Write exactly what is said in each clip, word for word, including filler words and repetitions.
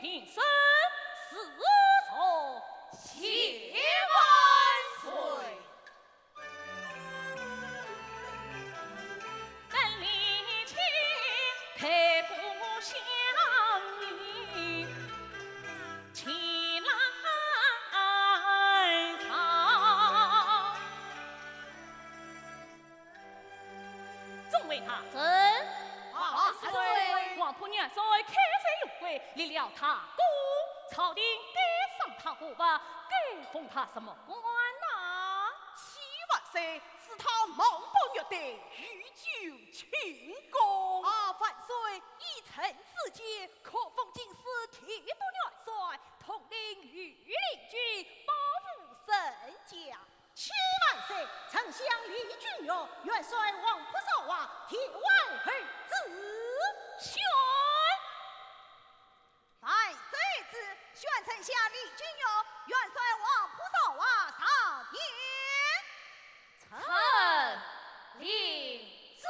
平身侍从。谢万岁。本令亲陪步相迎，前来朝。众位大臣。万岁。王仆元帅开罪有归，立了大功，朝廷该赏他何物，该封他什么官呐？启万岁，赐他蟒袍玉带，御酒庆功。啊，万岁，依臣之见，可封进士，提督元帅，统领御林军，保护圣驾。启万岁，丞相李君玉，元帅黄袍少华，提挽而至。宣。万岁旨，宣丞相李君玉，元帅黄袍少华上殿。臣领旨。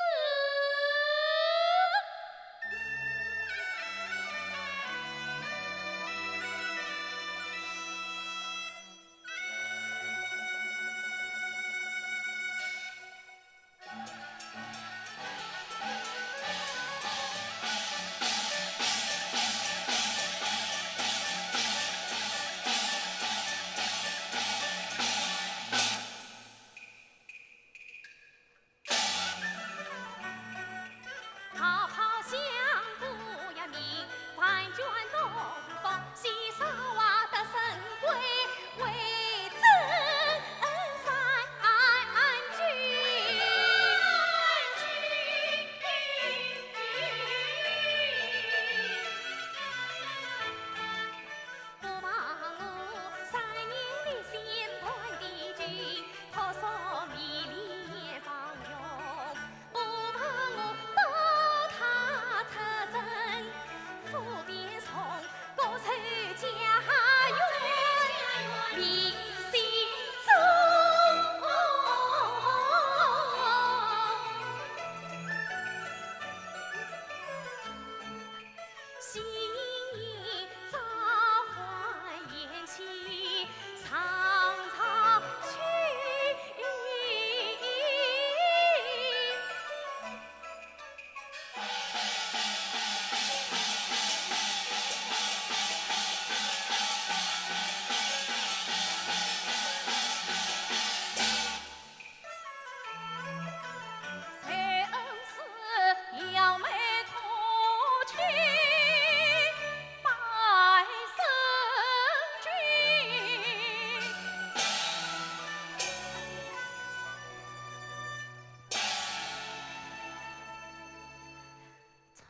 臣，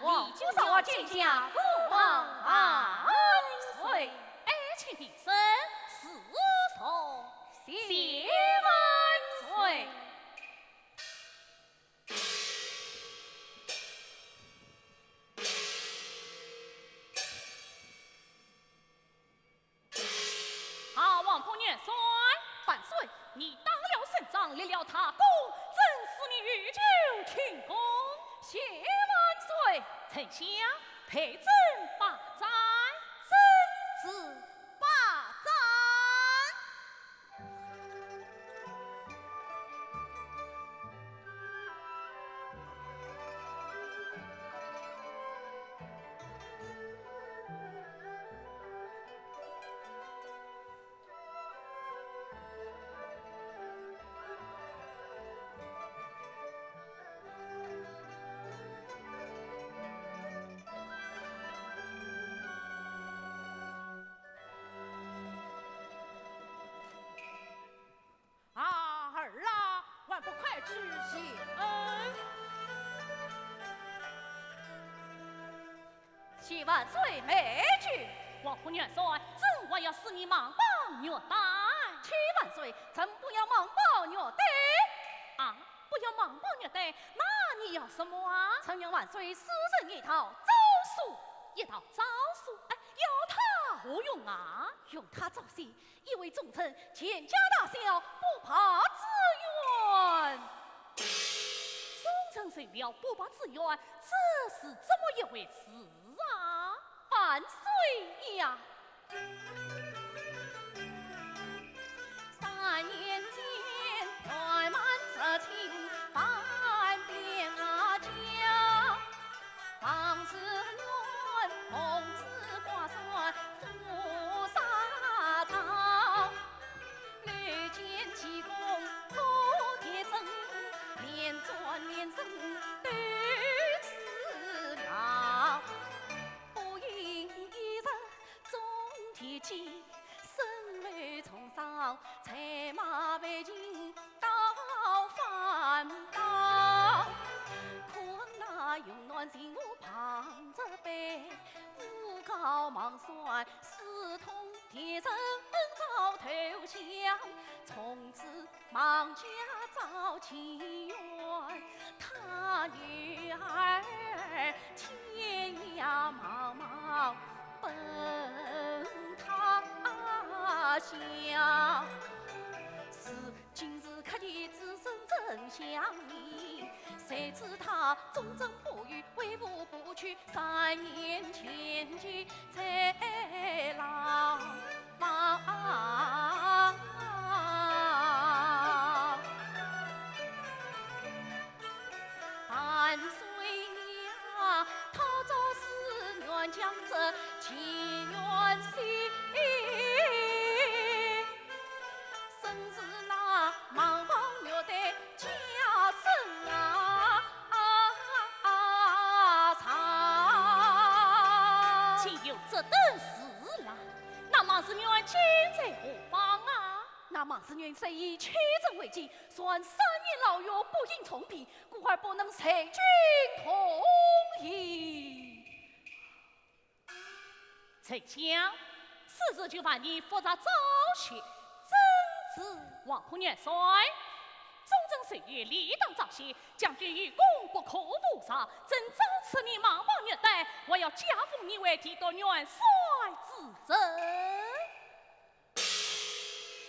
王君少华见驾，叩拜万岁。爱卿平身侍从。谢万岁。 啊，王仆元帅。万岁。你打了胜仗，立了大功，朕赐你御酒庆功。谢万岁。丞相，陪朕把盏。遵旨把盏。 啊，儿啊，还不快去谢恩？谢万岁美酒。王仆元帅，朕还要赐你蟒袍玉带。谢万岁，臣不要蟒袍玉带。啊，不要蟒袍玉带，那你要什么啊？臣愿万岁赐臣一套诏书。一套诏书？哎，要它何用啊？用它招婿， 以为忠臣，全家大小不怕之冤。忠臣受了不怕之冤，这是怎么一回事啊？万望算，四通天人照头香，从此望家照前院。他女儿天涯茫茫奔他乡。是今日客店子孙怎相依？谁知他终身不遇，为父不去，三年前去在牢房。万岁呀，他朝思愿将这前院修，真是那茫茫月台家生啊，啊，啊，长。既有这等事啦，那孟士元今在何方啊？那孟士元虽已屈尊为进， 算三年牢狱，不幸重病，故而不能随君同行。丞相，此事就烦你复查昭雪，朕旨。王孔元帅，忠臣受约，理当昭雪，将军有功不可不查，朕钦此你茫茫月台，还要加封你为提督元帅之职。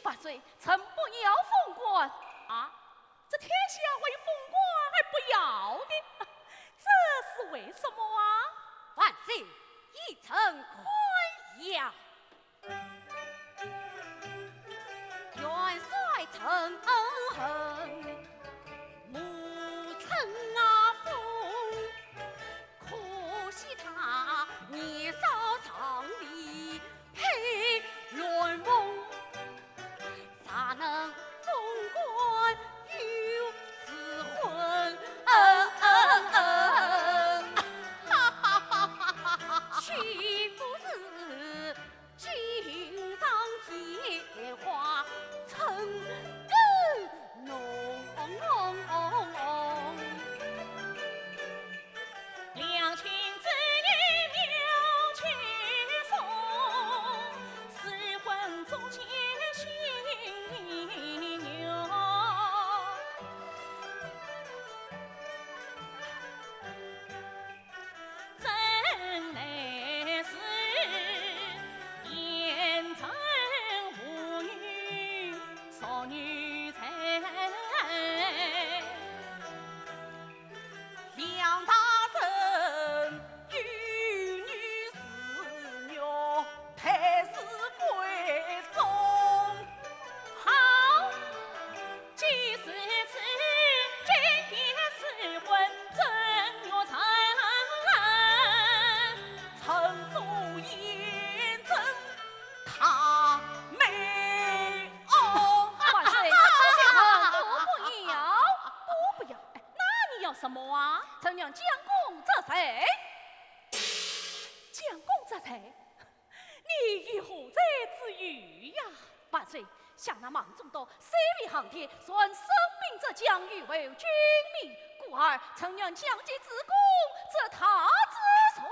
万岁，臣不要封官。啊，这天下还有封官还不要的，这是为什么啊？万岁，依臣看呀。元帅承恩，母承啊封，可惜他年少尚未 配鸾凤，谁能封官又赐婚？岂不是锦上添花，春更浓。 两情之意妙趣浓，试问中间心愿。真乃是言中无语，俗语在。 梁大人有女是玉，待字闺中。好，既是此，今夜试问正月辰。晨钟雁阵，他美 哦，万岁，这些都不要，都不要。哎，那你要什么啊？臣愿将功折罪。将功折罪？你有何罪之有呀？万岁，想那孟仲达虽未航天，然身兵之将，有违君命，故而臣愿将其之功，折他之罪。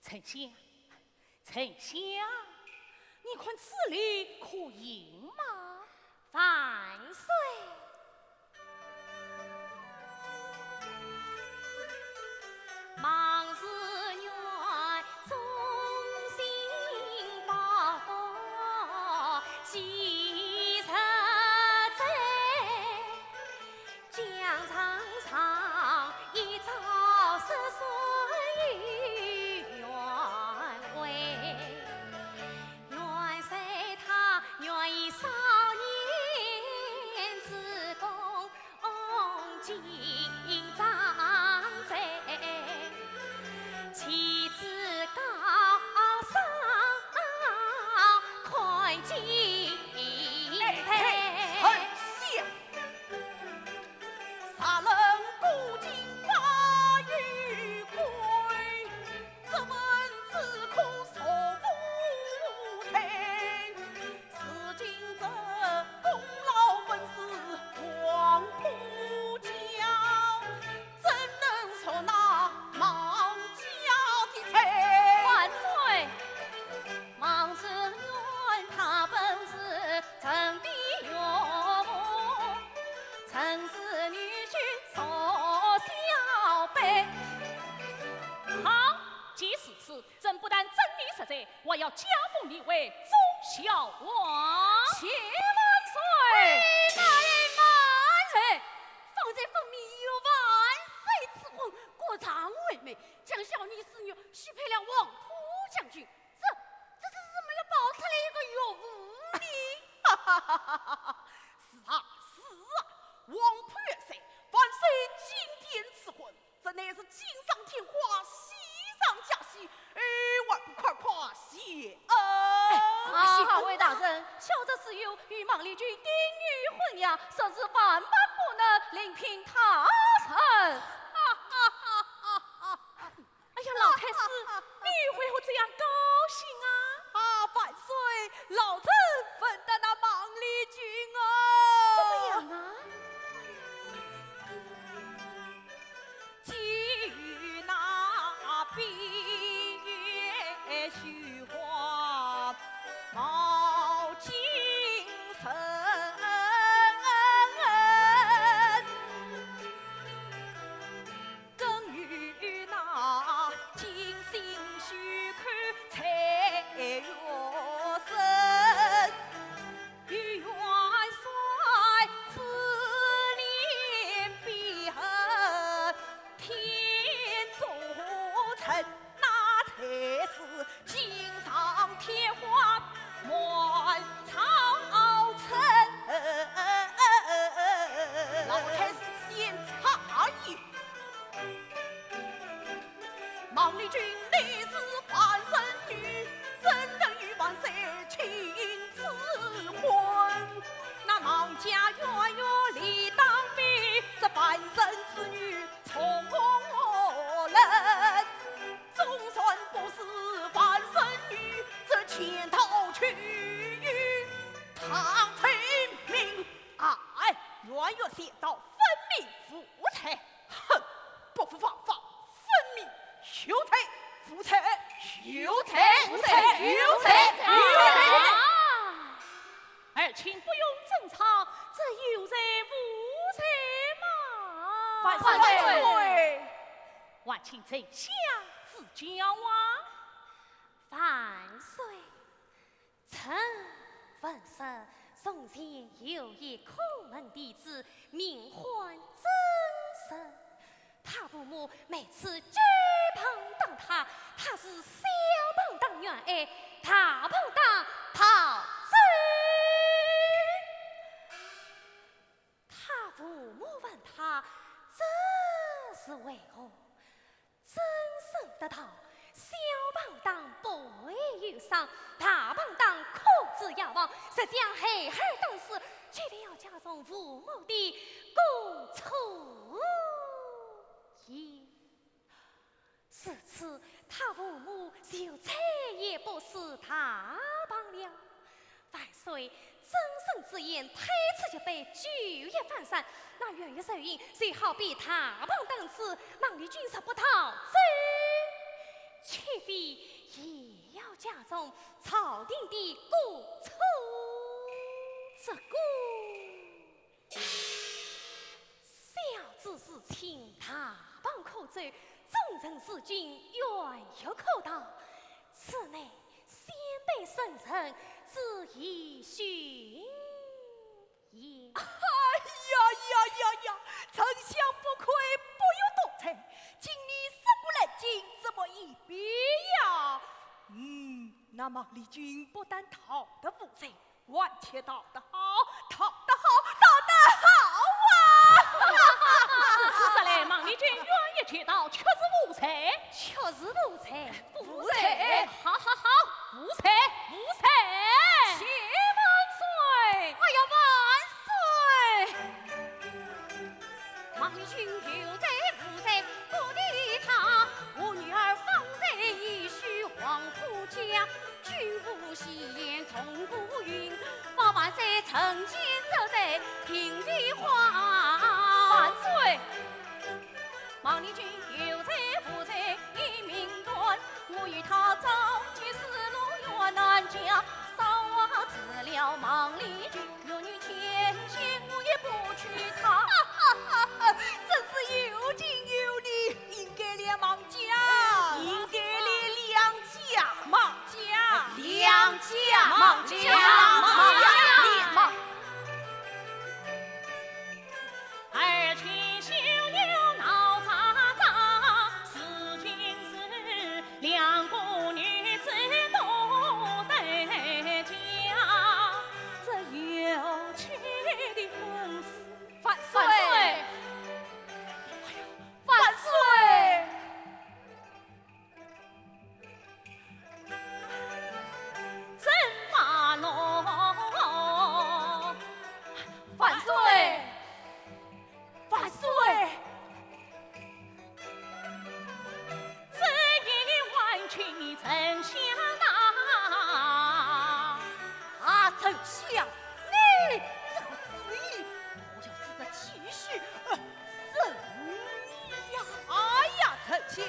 丞相，丞相，你看此理可行吗？万岁！孟士元忠心报国，昔日在 疆场上一朝失算有冤枉，元帅他愿以少年之我要加封你为忠孝王。谢万岁！哎，慢来，慢来！方才分明有万岁赐婚，国丈为媒，将小女侍女许配了黄埔将军，这，这，这怎么又爆出来一个岳父呢？哈哈哈哈哈！是啊，是啊，黄埔岳父，万岁金殿赐婚，这乃是锦上添花，喜上加喜，哎，还不快快谢恩？哎，快谢恩啊！啊，好，回大人，小侄子由于孟丽君顶有婚约，实是万般不能，另聘他人。哈哈哈哈哈哈！哎呀，老太师，你为何这样高兴啊？啊，万岁，老臣闻得那孟丽君啊。怎么样啊？ 寄予那闭月羞花冒金声，更与那金星许配蔡月生。 与元帅珠联璧合，天作证，那才是锦上添花，满朝称。老太师此言差矣。 孟丽君乃是万人女，怎能与万岁亲赐婚？那孟家冤冤理当明，这万人之女从何人？总算不是万人女，这潜逃去，她罪名。哎，冤冤相报分明无罪。 哼，不服王法，分明有罪无罪，有罪无罪，有罪无罪。啊！爱卿不用争吵，这有罪无罪嘛？万岁！万岁！爱卿，臣下指教啊。万岁！ 臣闻说，从前有一孔门弟子，名唤曾生。他父母每次举棒打他，他是小棒打原爱，大棒打逃走。他父母问他这是为何， 曾生答道：小棒打不会有伤，大棒打可致夭亡，实将孩儿打死，岂非要加重父母的过错也？如此，他父母就再也不使大棒了。 万岁，曾生之言推此即废，举一反三，那冤冤仇怨就好比大棒打死，孟丽君若不逃走，岂非也要加重朝廷的过错？这个，小子自请大棒可走，忠臣自尽冤冤可逃，此乃 先辈圣人之遗训也。哎呀呀呀呀！丞相不愧不育多才，今你说古论今这么一遍呀。嗯，那孟丽君不但逃得无罪， 还且逃得好，逃得好，逃得好啊！如此说来，孟丽君冤冤求逃，确是无罪。确是无罪。无罪。好好好，无罪，无罪。谢万岁！哎呀，万岁！孟丽君有罪无罪，不提她，我女儿方才已许黄埔家， 君无戏言从古云，望万岁成全这对平地花。万岁！孟丽君有罪无罪已明断，我与她早结丝路远难讲，少话辞了孟丽君，与你前嫌我也不娶她。哈哈哈哈，真是有情有义，应该怜孟家，应该怜两家。孟家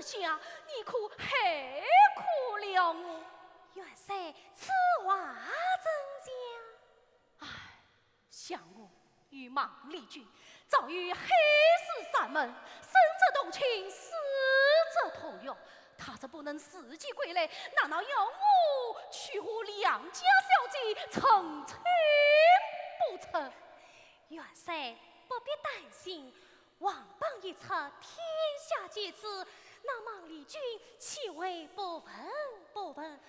下，你可害苦了我。元帅，此话怎讲？唉，想我与孟丽君早已海誓山盟，生则同亲，死则同穴。她若不能自己归来，难道要我去和良家小姐成亲不成？元帅，不必担心， 王榜一出，天下皆知，那孟丽君岂会不闻不问？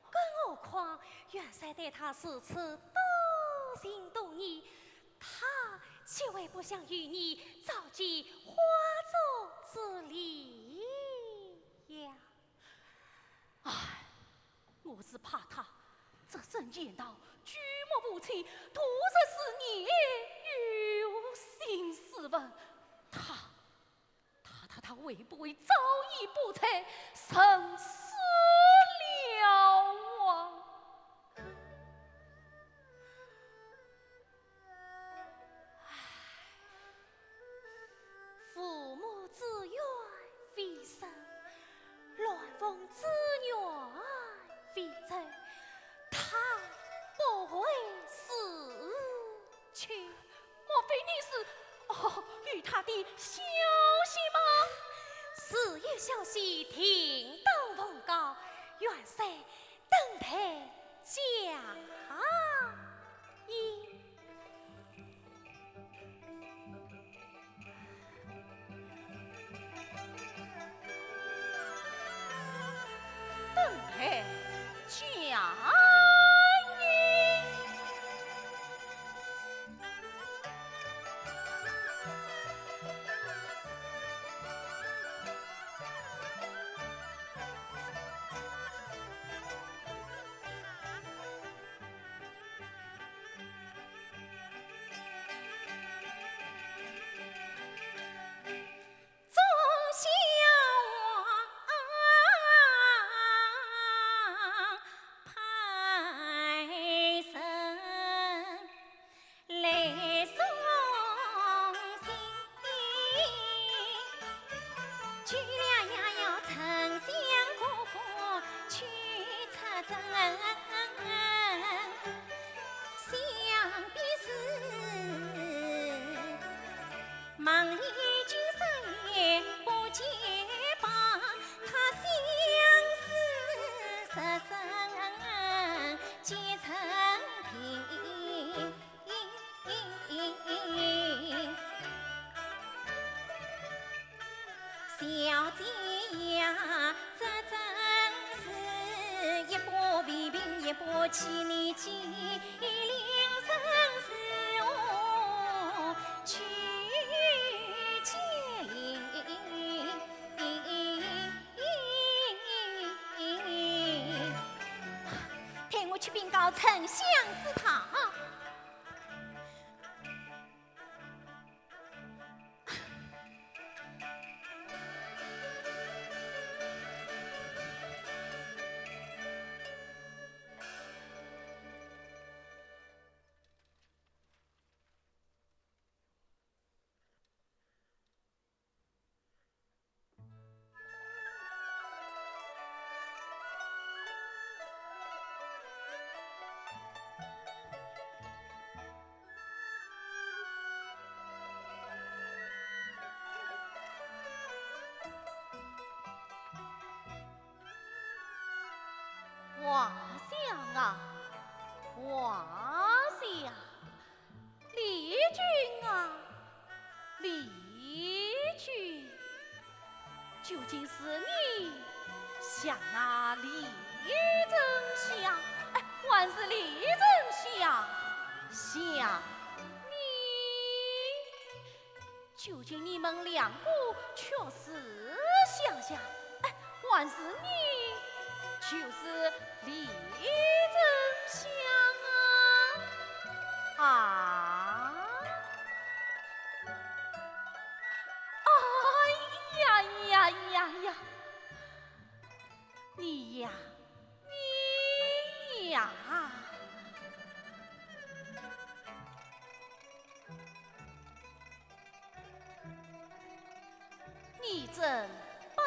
更何况元帅对她如此多情多义，她岂会不想与你早结花烛之礼呀？ 唉，我是怕她只身远逃，举目无亲，突然思念，忧心似焚。她，她，她，她会不会早已不在人世了啊？ 父母之怨未伸，鸾凤之愿未酬，她不会死去。莫非你是，哦，与她的消息吗？自有消息，定当奉告，元帅 等待佳音。等待佳音。 待我去禀告丞相知道。皇上啊，皇上！ 丽君啊，丽君，究竟是你想那李丞相，哎，还是李丞相想你？ 究竟你们两个却是想想，哎，还是你就是李丞相啊？啊？哎呀呀呀呀！你呀，你呀！ 你真帮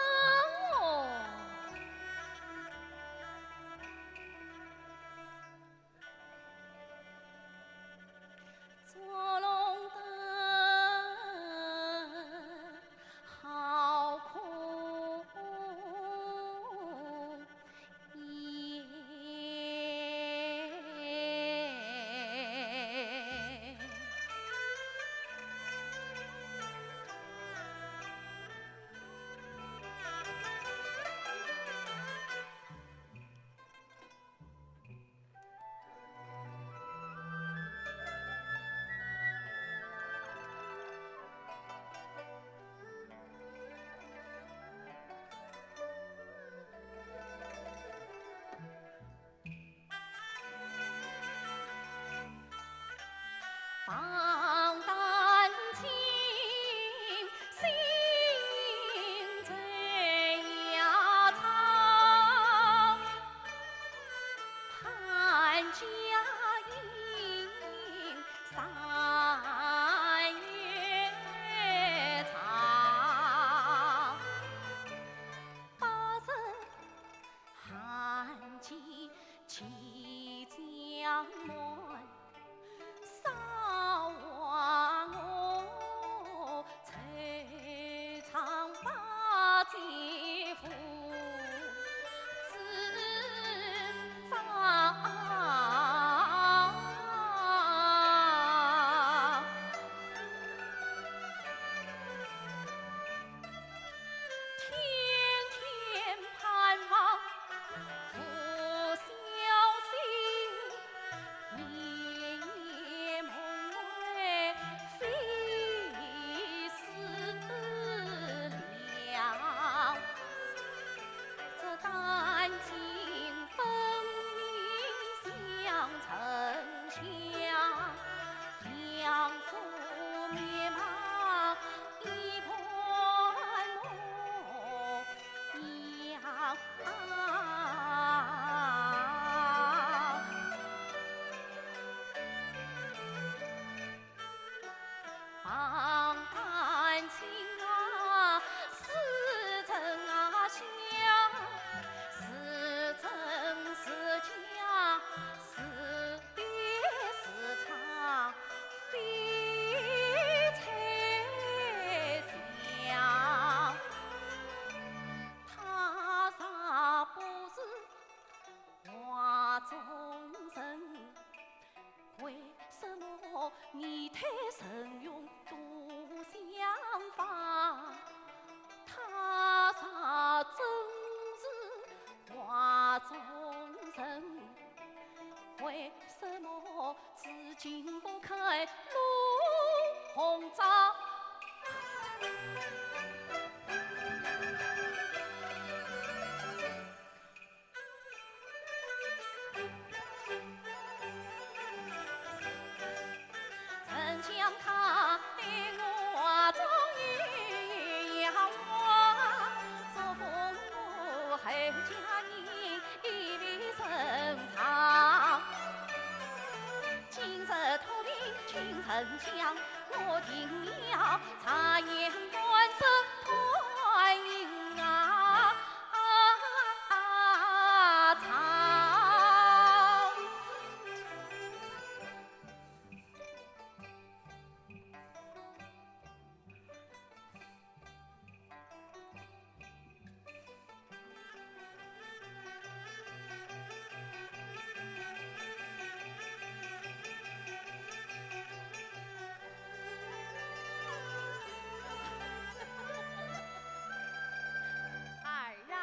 儿啊，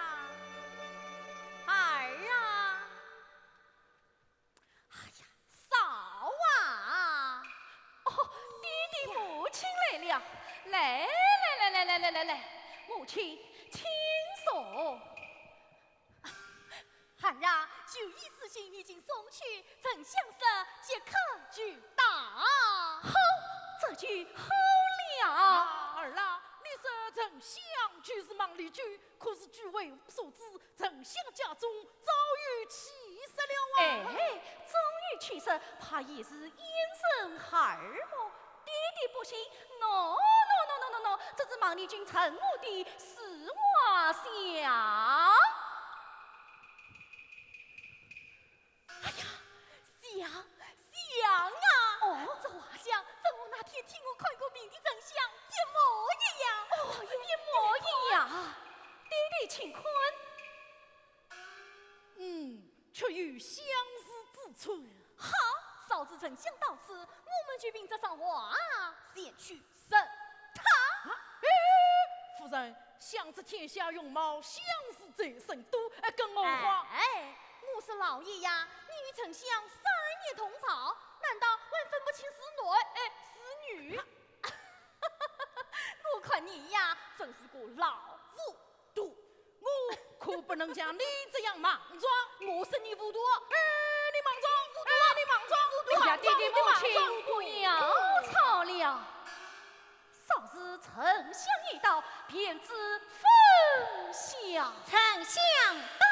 儿啊！哎呀，嫂啊！哦，爹爹母亲来了。来来来来来来来来，母亲，请坐。 儿啊，舅爷书信已经送去，丞相说即刻就到。好，这就好了。啊，儿啊，你说丞相就是孟丽君，可是据为父所知，丞相家中早有起色了啊。哎，早有起色，怕也是燕臣耳目。 爹爹不信，喏喏喏喏喏喏喏，这是孟丽君传我的书画像。哎呀，像，像啊！哦？这画像跟我那天替我看过病的丞相一模一样。哦，一模一样。爹爹，请看。 嗯，确有相似之处。好，早知丞相到此，我们就凭这张画前去审他。啊，哎，夫人，想这天下容貌相似者甚多，哎，更何况……哎，我说老爷呀，你与丞相三年同朝，难道还分不清是男，哎，是女？我看你呀，真是个老糊 涂，我可不能像你这样莽撞。我说你糊涂。哎，你莽撞，糊涂，哎，你莽撞，糊涂。哎呀，爹爹母亲，不要吵了。早知丞相已到，便知分晓。丞相到。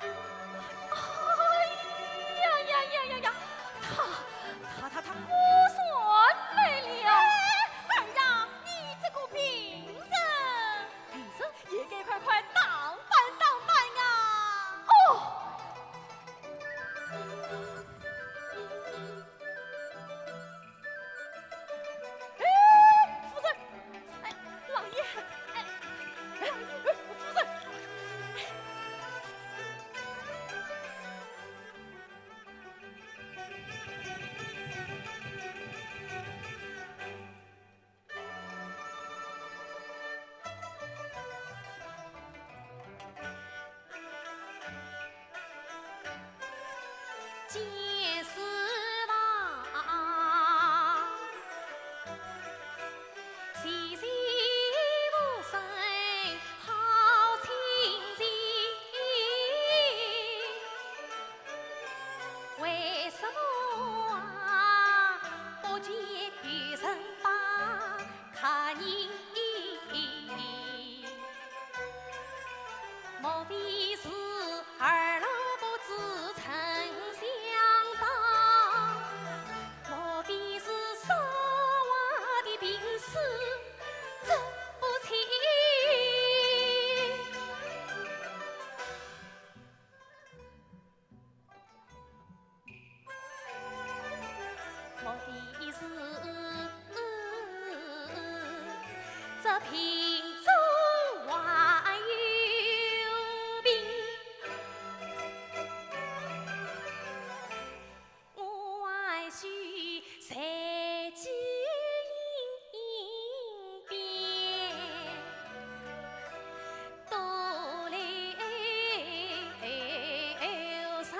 哎呀呀呀呀呀！他，他，他，他果然来了。哎，儿呀，你这个病人。 病人？也该快快打扮打扮呀！哦。哎，夫人！哎，老爷！哎，哎，夫人！死这不起。莫非是这瓶中还有病？ 我还需在金边多留神。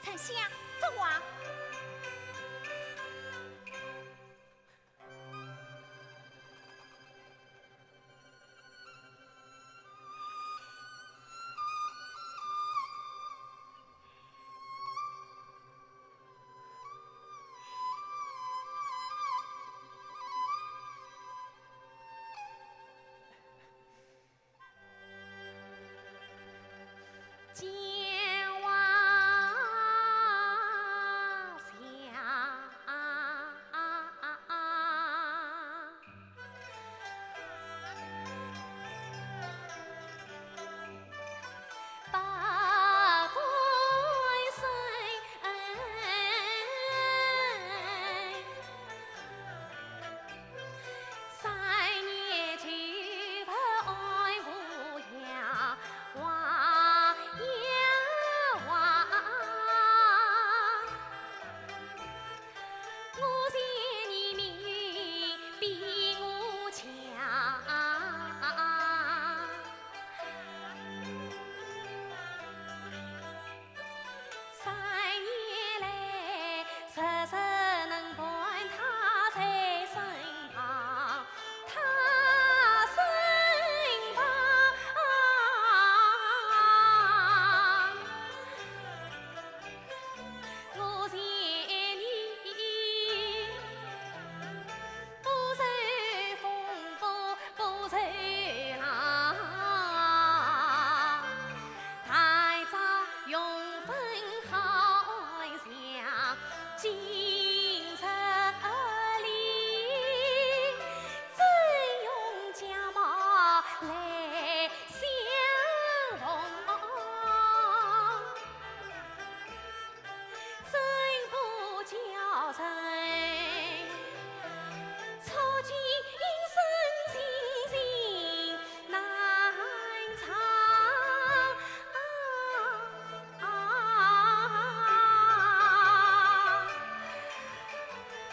丞相，这话。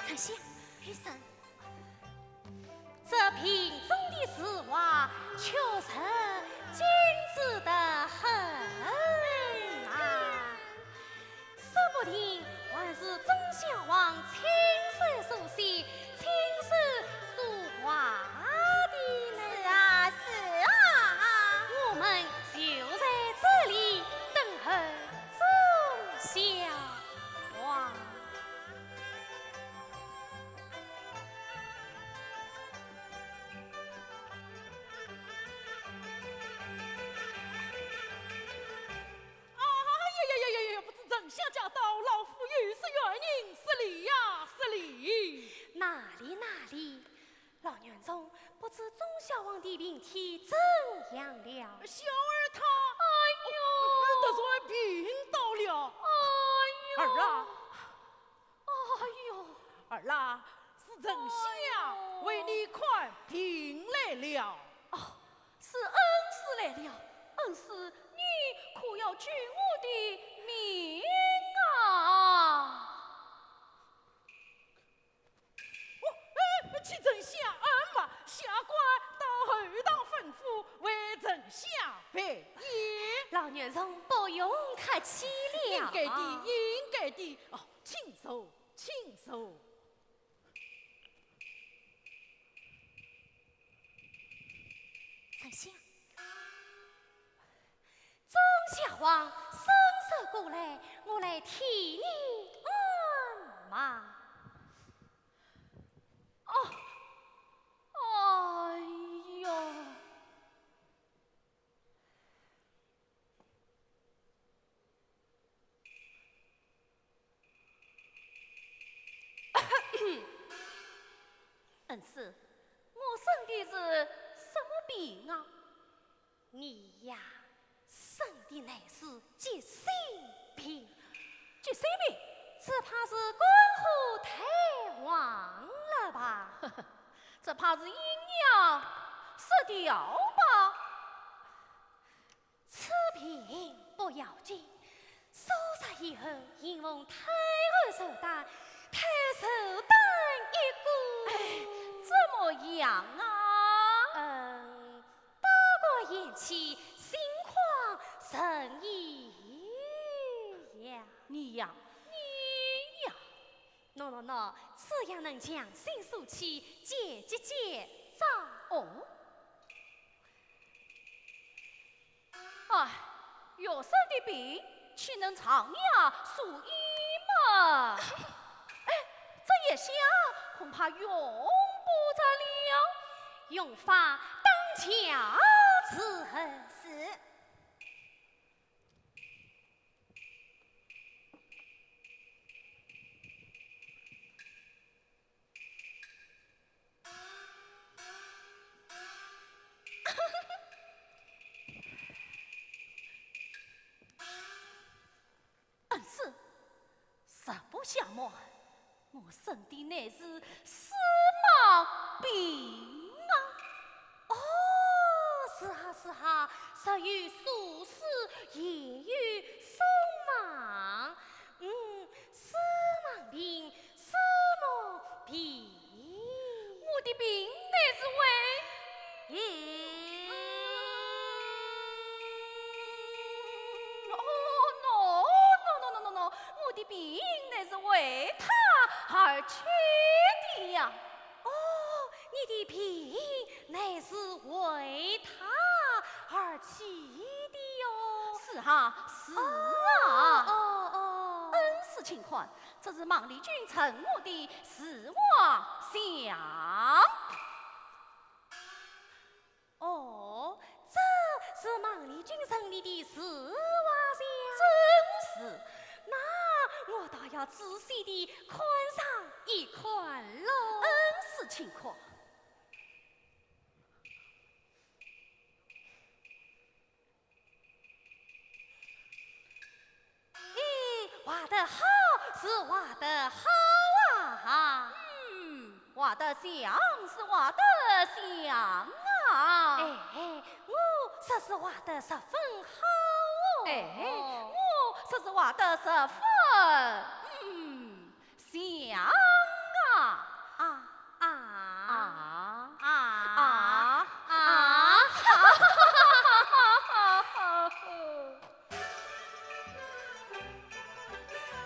丞相，余生。 这瓶中的诗画确实精致得很啊，说不定还是忠孝王亲手书写、亲手书画的呢。是啊，是啊。我们就在这里等候忠孝王。 哎呀呀呀呀呀！不知丞相驾到，老夫有失远迎，失礼呀，失礼。哪里哪里，老年中，不知忠孝王的病体怎样了？小儿他，哎呦，哦，得罪病倒了。哎呦，儿啊， 哎呦，儿啊，是丞相为你看病来了。哦，是恩师来了。恩师，你可要救我的命啊！哦，哎，启丞相，俺们下官到后堂吩咐，为丞相备宴。老年中不用客气了。应该的，应该的。哦， 请坐，请坐。丞相，忠孝王伸手过来，我来替你按脉。哦，哦。恩师，我生的是什么病啊？你呀，生的乃是急性病。急性病？只怕是肝火太旺了吧？这怕是阴阳失调吧？ 此病不要紧，数日以后，因奉太后寿诞，太后寿诞一过。哎，怎么样啊？嗯，不过延期，心况甚异呀。你呀，你呀。喏，喏，喏，此药能强心舒气，解急解躁。哦。 哎，学生的病岂能长药数医嘛？哎，这一下恐怕用不着了。用法当巧。如何？是。 恩师，实不相瞒，我生的乃是四盲病啊。哦，是啊，是啊，时有数四，夜有数盲。嗯，四盲病， 什么病？我的病乃是为……嗯。哦，喏，喏，喏，我的病乃是为他而去的呀。哦，你的病乃是为他而去的哟。是啊，是啊。哦，哦，哦。恩师请看， 这是孟丽君赠我的字画像。哦，这是孟丽君赠你的字画像？正是。那我倒要仔细地看上一看喽。恩师请看。 嗯，画得好，是画得好啊。嗯，画得像，是画得像啊。哎，我说是画得十分好哦。哎，我说是画得十分，嗯， 像啊。啊，啊。啊，啊，啊。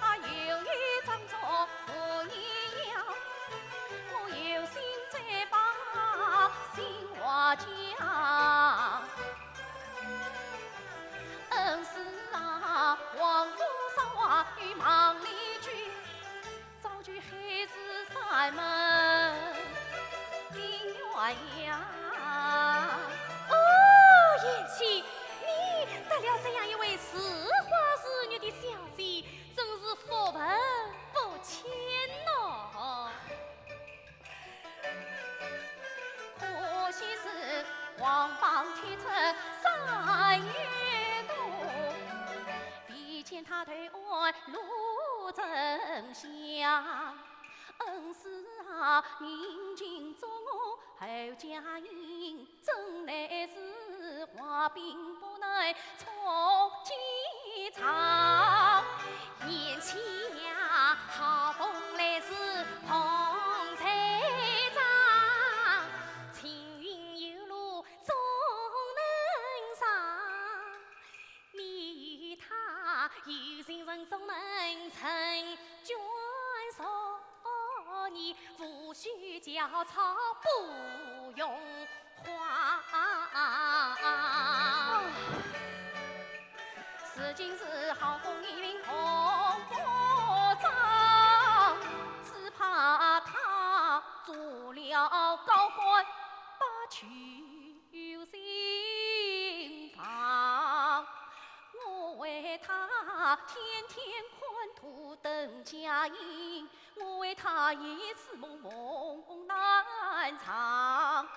啊，有一张桌不一样，我有心再把心话讲。恩师啊，王府上话与孟丽君， 早就海誓山盟定鸳鸯。哦，贤婿，你得了这样一位似花似玉的小姐，真是福分不浅喏。可惜是王榜题出三月多，未见她投 路真相。恩师啊，明镜中我后佳音，怎奈是画饼不能充饥肠。贤婿呀，好逢来时同在场，青云有路总能上。 你与他有情人终能成眷属，你无需焦躁不用慌。如今是好逢一林同我争，只怕他做了高官，把求 有心房。我为他天天看图等佳音，我为他夜思梦梦那断肠，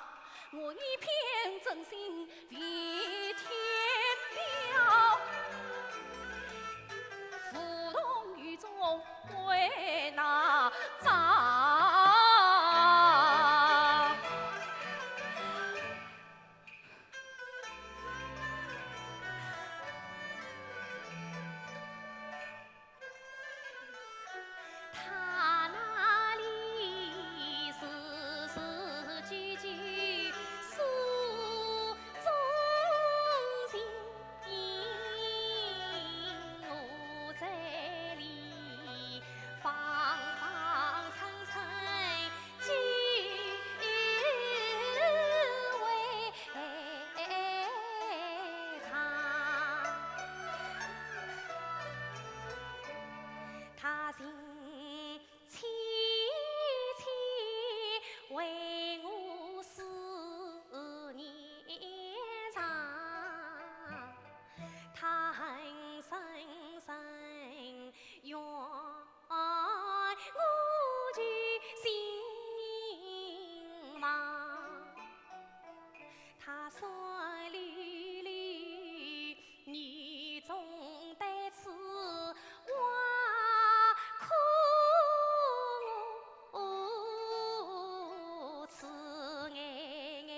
我一片真心为天表，无动于衷为哪桩？ 他那里时时句句诉衷情，我这里方方正正句为证。 他情切切为我思念长，他恨深深怨我旧情忘。 他酸溜溜，眼中带刺，挖苦我，痴呆呆，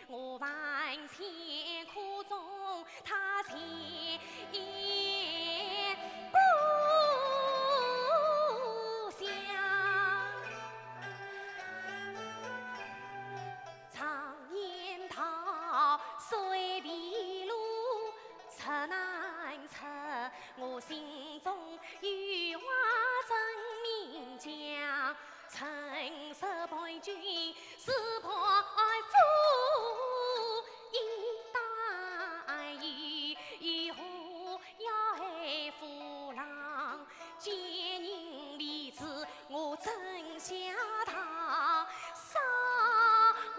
我万千苦衷，他全言不响。 常言道，水边路石难測，我心中有话真明讲，春色伴君是伴夫，一旦有，有何要害夫郎？ 奸人利子，我怎下堂？少华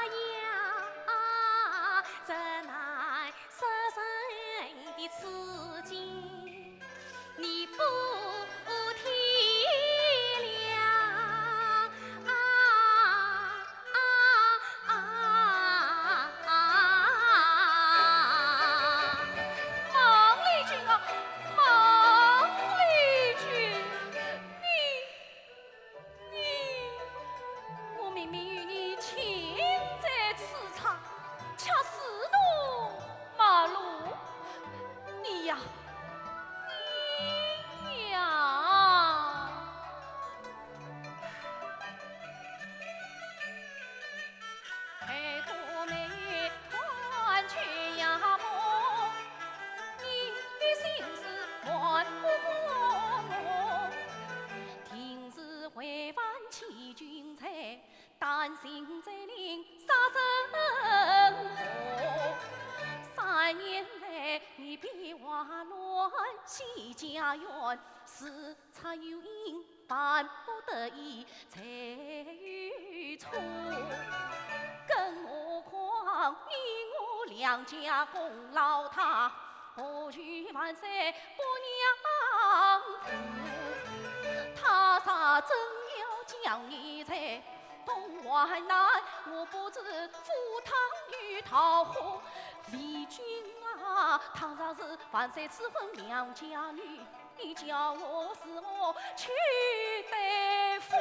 呀，怎奈世人的痴情，你不体谅啊！ 啊啊啊！孟丽君啊，孟丽君，你，你，我明明与你情在此场，却自投陌路。你呀，你呀！ 陪过梅团秋夜梦，你的心事瞒不过我。定是为万千君在，担心罪人杀身亡。三年来，你变化乱，起家园，是 出有因，万不得已才有错。更何况你我两家功劳大，何须万岁不让步？他若真要将你裁，动患难，我不知赴汤蹈火。丽君啊，倘若是万岁赐婚良家女， 你叫我如何去对付？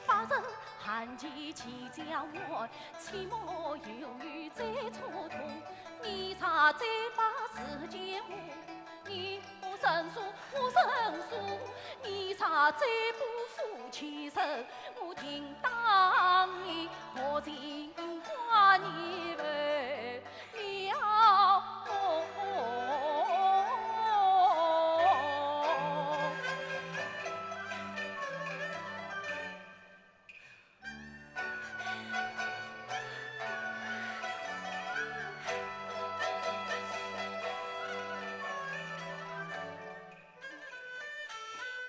发生寒气起将晚，起码有雨再初冬。你若再把时间误，你我认输，我认输。你若再不服气时，我定当你，我定当你为 了。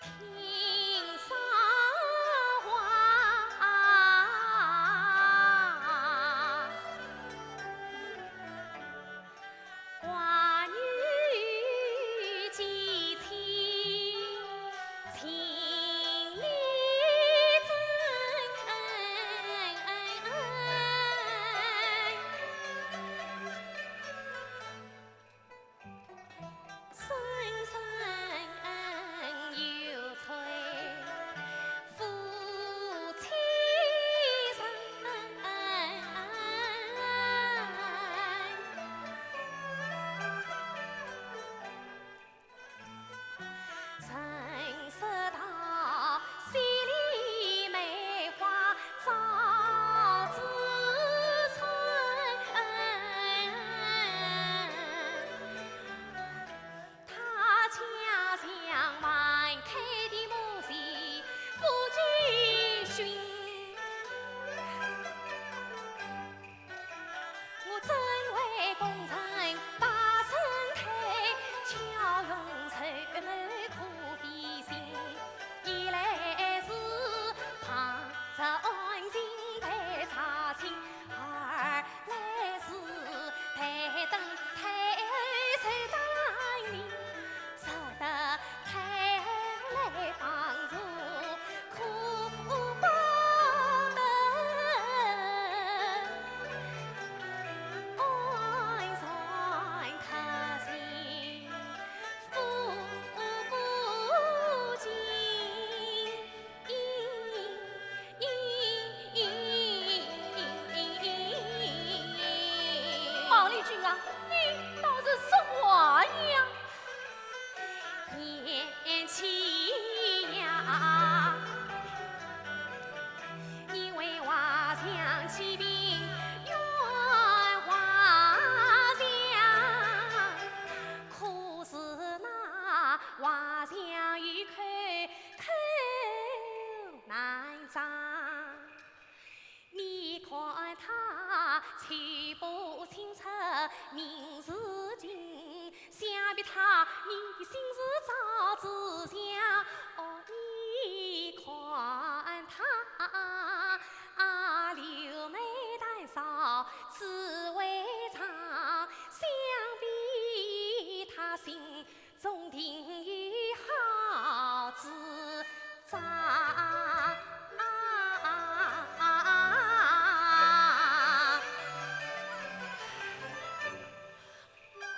听少华你倒是说话呀！贤妻呀，你为华强起兵，冤枉强，可是那华强有口，口难张。 你看他寸步青出名如金，想必他你心事早知晓。哦，你看他柳眉淡扫紫微妆，想必他心 中定有好主张。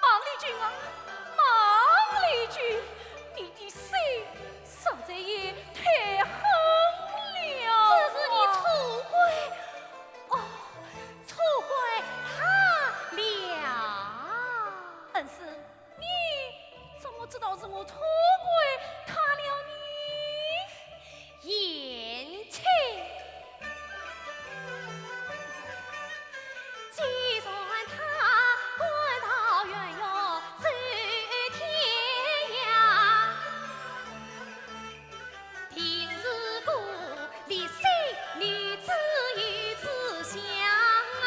孟丽君啊，孟丽君，你的心实在也太狠了。只是你错怪，哦，错怪他了。恩师， 你怎么知道是我错怪他了呢？贤妻，既然他官到元宵走天涯， 定是故里心里只有志向啊。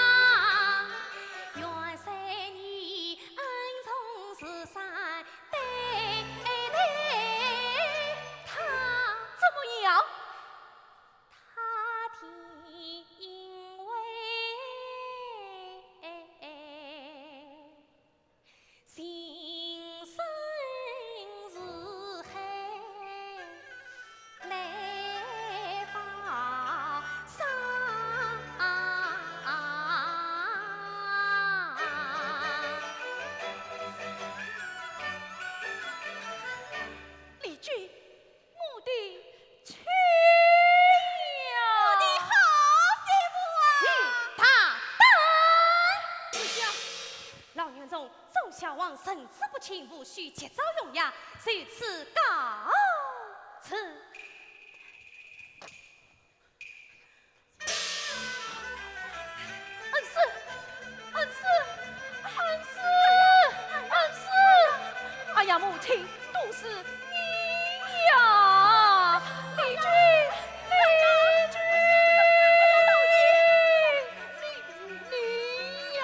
愿随你恩重如山，对对，他怎么样？他定会 情深似海，难报伤。丽君， 我的亲呀！我的好媳妇啊！嗯，大胆！不想老祖宗忠孝王圣旨不轻，务须及早用药，就此告辞。 恩师，恩师，恩师，恩师！哎呀，母亲，都是你呀！丽君，丽君，你，你呀！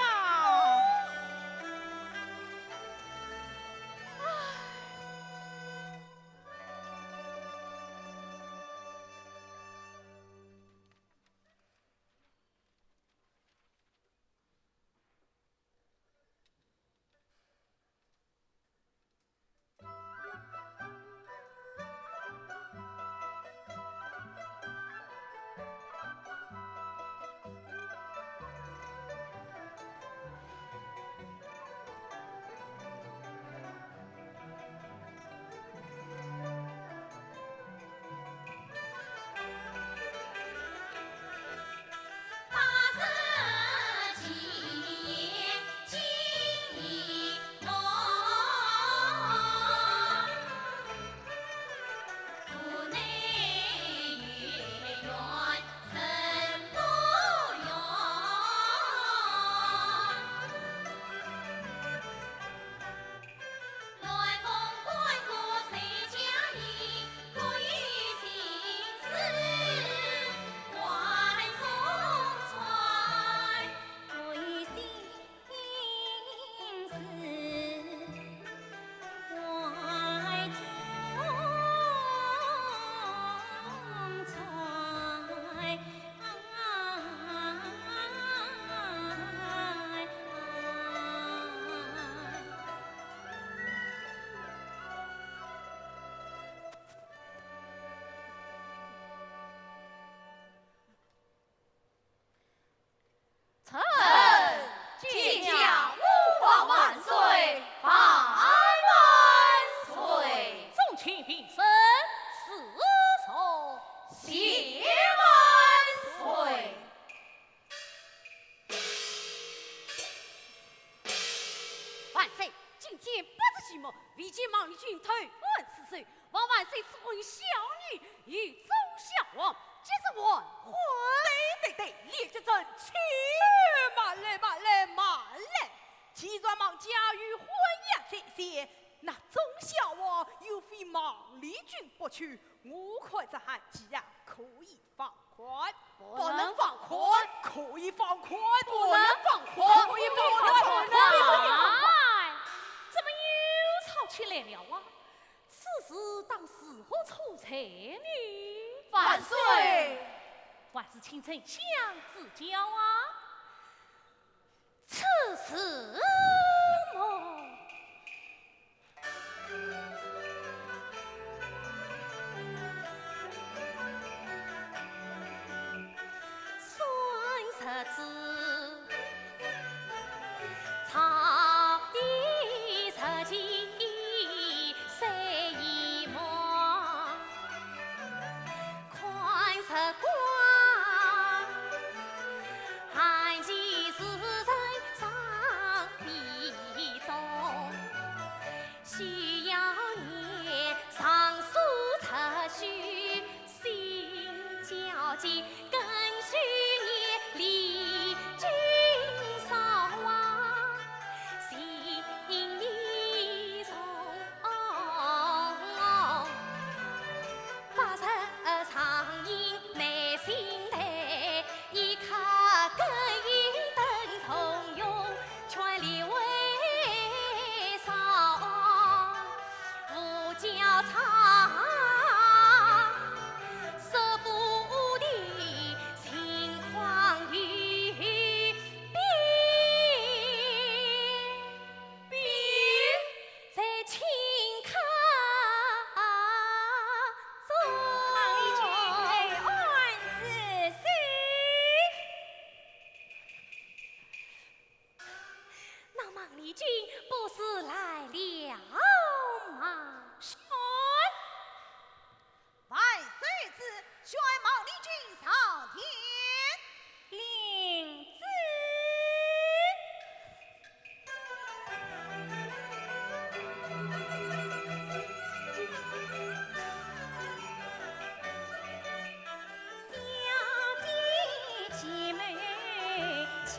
万岁，今天不知其母，未见孟丽君投案自首，望万岁赐婚小女与忠孝王，即是完婚。对对对，列举正请。慢来，慢来，慢来！既然孟家有婚约在先，那忠孝王又非孟丽君不娶，我看这案件啊，可以放 宽。不能放宽。可以放宽。不能放宽。可以放宽。不能放宽。哎，怎么又吵起来了啊？此事当如何处置呢？万岁！还是请丞相指教啊。此事么， 算日子，朝的日期谁已忘？看日光，寒气自然上必中。 需要你上书特许，心焦急，更需你礼敬少王，请你从。 白日长饮耐心待，一刻更饮等从容，劝你为少无教场，说不定情况有变。 在请客中。孟丽君投案自首。那孟丽君不是来了吗？是。 万岁旨，宣孟丽君上殿。领旨。小姐姐妹交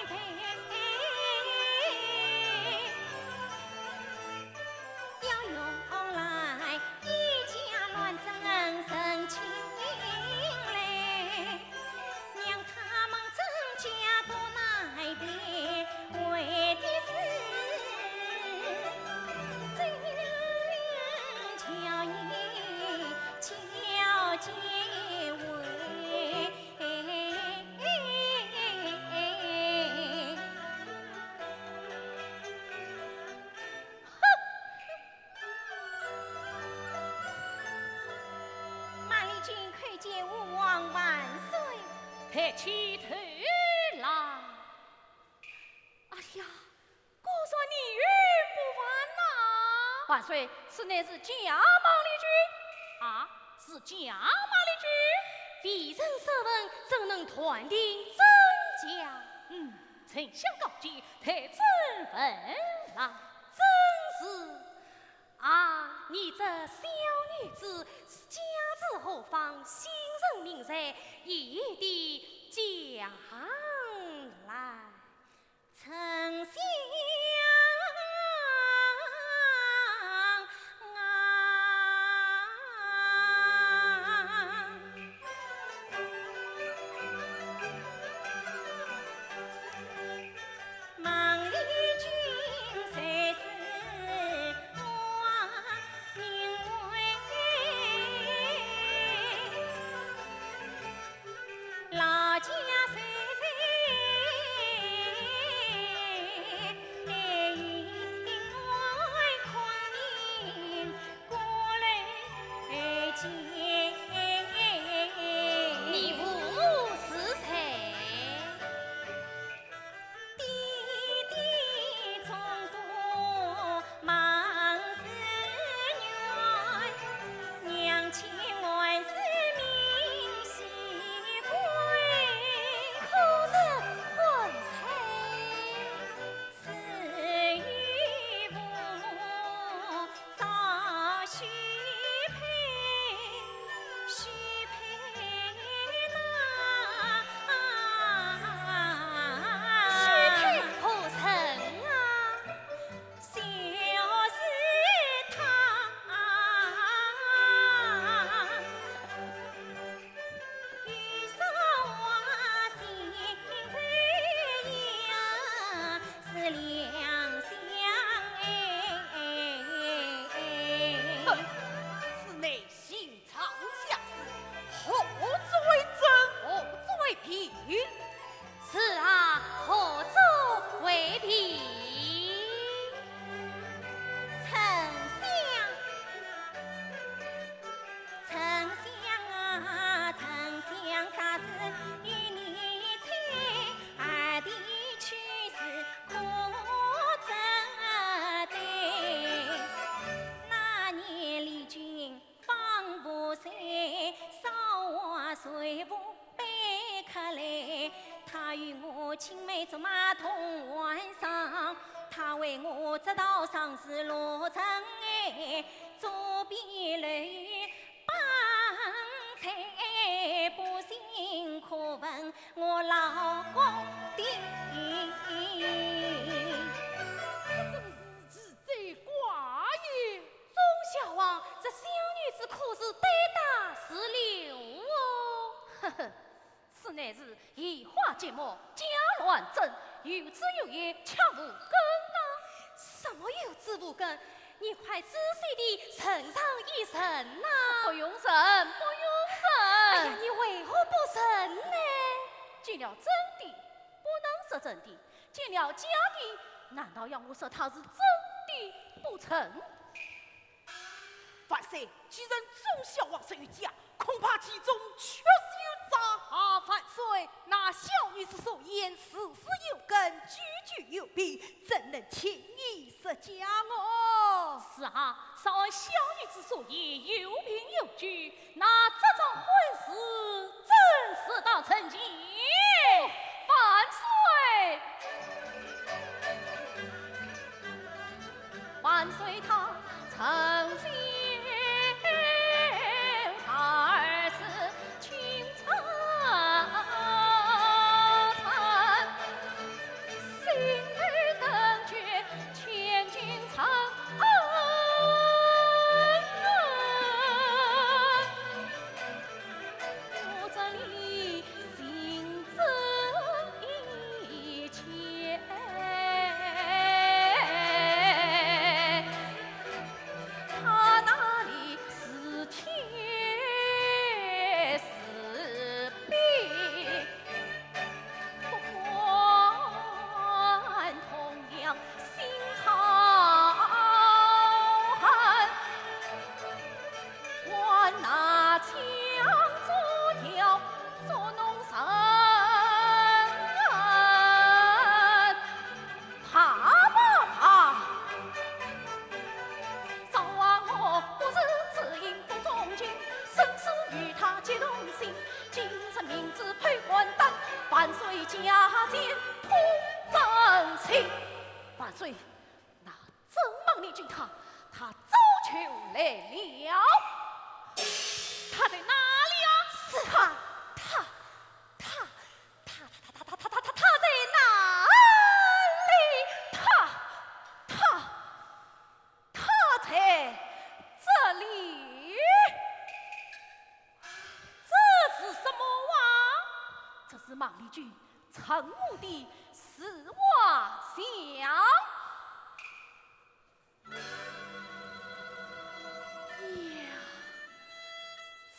陪， 要用来一家乱真成亲嘞，让他们真假不难辨，为的是真假也交结为。 孟丽君叩见吾皇万岁。抬起头来。哎呀，果然你有不凡呐！万岁，此乃是假孟丽君。啊，是假孟丽君？未曾审问，怎能断定真假？嗯， 丞相高见，待朕问来。正是。啊，你这小女子是家住何方，姓甚名谁，一一地讲来。丞相啊， 孟丽君虽是我名为，老家虽是马同晚上，他为我这道上是罗成哎，左边来帮菜，不信可问我老公的。这真是奇哉怪也！周孝王，这小女子可是胆大如牛哦。呵呵， 此乃是移花接木，假乱真，有枝有叶，却无根啊！什么有枝无根？你快仔细地认上一认呐！不用认，不用认。哎呀，你为何不认呢？见了真的，不能说真的；见了假的，难道要我说它是真的不成？ 万岁，既然周孝王说有假，恐怕其中确实有诈。啊，万岁，那小女子所言似是有根，句句有凭，怎能轻易说假哦？是啊，若按小女子所言有凭有据，那这桩婚事正式到成期。万岁！ 万岁，他成亲二字亲成，心头等觉千金成。 我这里心中一切，他那里是天是地。 不管同样心好汉，我那枪捉条捉弄人，怕不怕？少王我不是只因不忠君，生死与他结同心。 今日明知配官担，万岁驾前通正信。万岁，那曾孟丽君她，她早就来了。她在哪里呀？是她，她，她，她，她，她，她，她，她在哪里？她，她，她在这里。 这是什么啊？这是孟丽君曾母的自画像。呀，真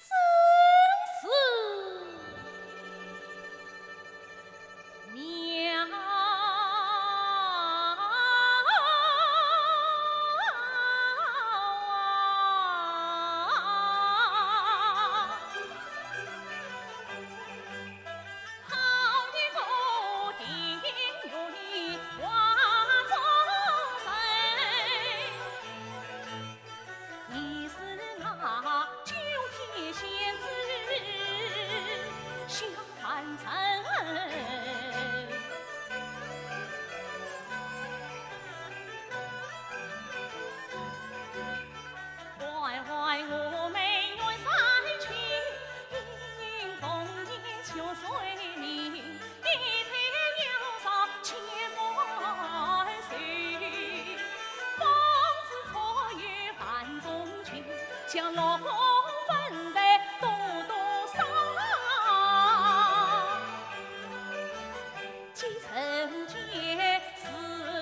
是 妙啊！好一个亭亭玉立画中人。 你是那九天仙子萧凡成。乖乖，我们愿三千，逢年秋岁明。 一天要上千万岁，方知错有万种情，想落红粉的多多少。几层间是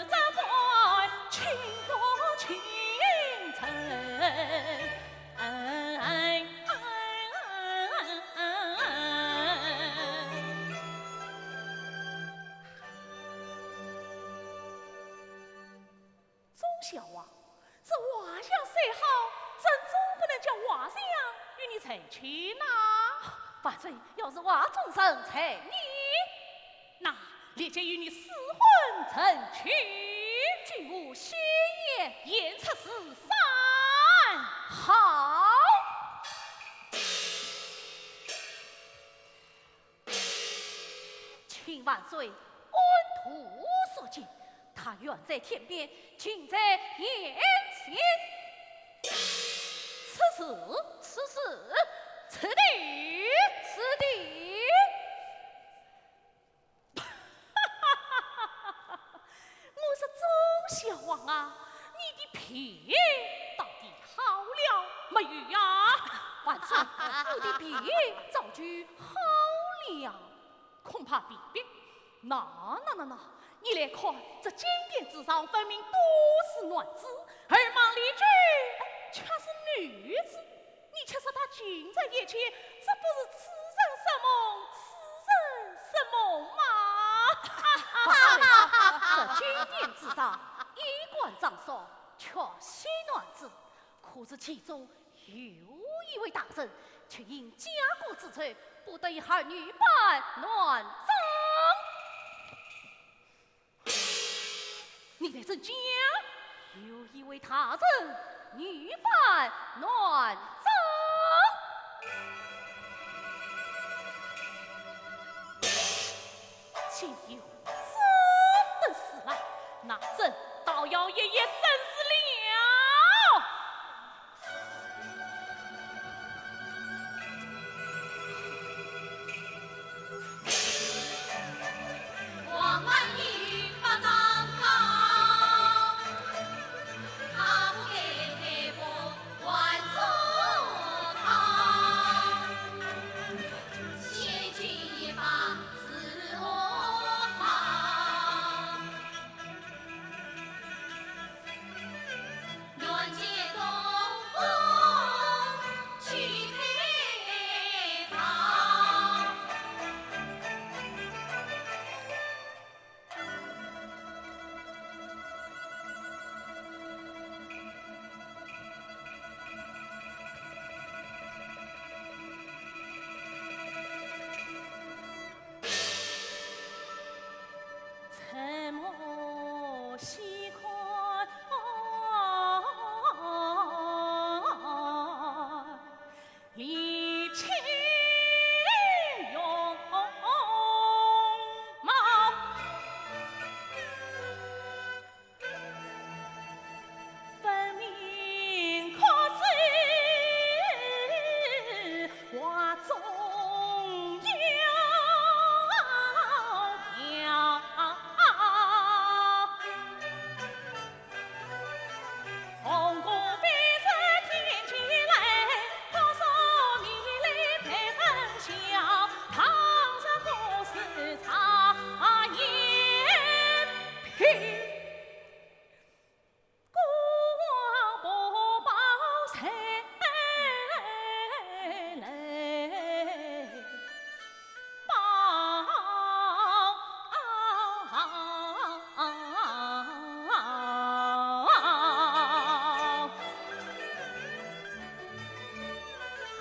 这般情多情深。 周孝王，这画像虽好，朕总不能叫画像与你成亲呐。万岁，要是画中人成亲，那 立即与你赐婚成亲。君无戏言。言出如山。好。请万岁恩无所见，他远在天边，近在眼前。此事，此事，此地，此地。我说周孝王啊，你的病到底好了没有呀？万岁，我的病早就好了。 恐怕未必。那，那，那，那，你来看，这金殿之上分明都是男子，而孟丽君却是女子。你却说她近在眼前，这不是痴人说梦，痴人说梦吗？这金殿之上，衣冠张首，却是男子，可是其中 有一位大人，却因家国之仇，不得与儿女扮男装。你待怎讲？有一位大人，女扮男装。竟有这等事来，那朕倒要一一审视了。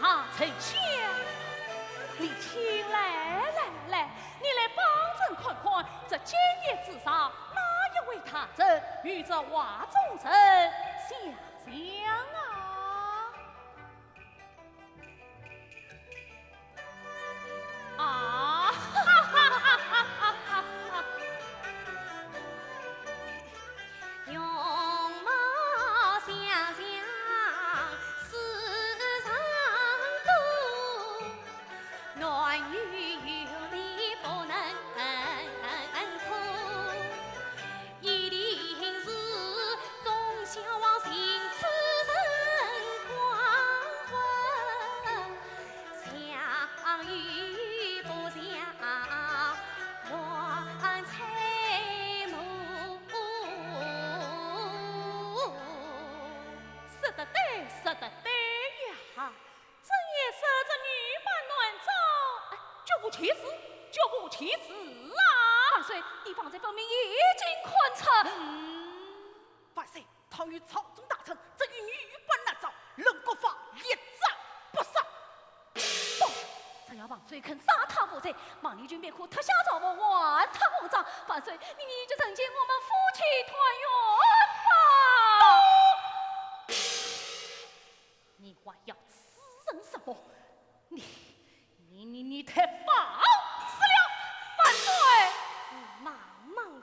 啊，丞相，你请来，来，来，你来帮朕看看，这金殿之上，哪一位大人与这画中人相像啊？ 啊，哈哈哈哈哈哈！容貌相像世上多，男女有别不能错。一定是忠孝王心似人光辉。 相与不相乱猜谋。说得对，说得对呀！朕也说这女扮男装，哎，绝无其事，绝无其事啊！万岁，你方才分明已经看出。嗯，万岁， 倘有朝中大臣，这一女扮男装，论国法，一斩不赦。不，只要万岁肯赦她无罪，孟丽君便可脱下朝服，还她红妆。万岁，你，你就成全我们夫妻团圆吧。你还要痴人说梦？你，你，你，你太放肆了！万岁！你慢慢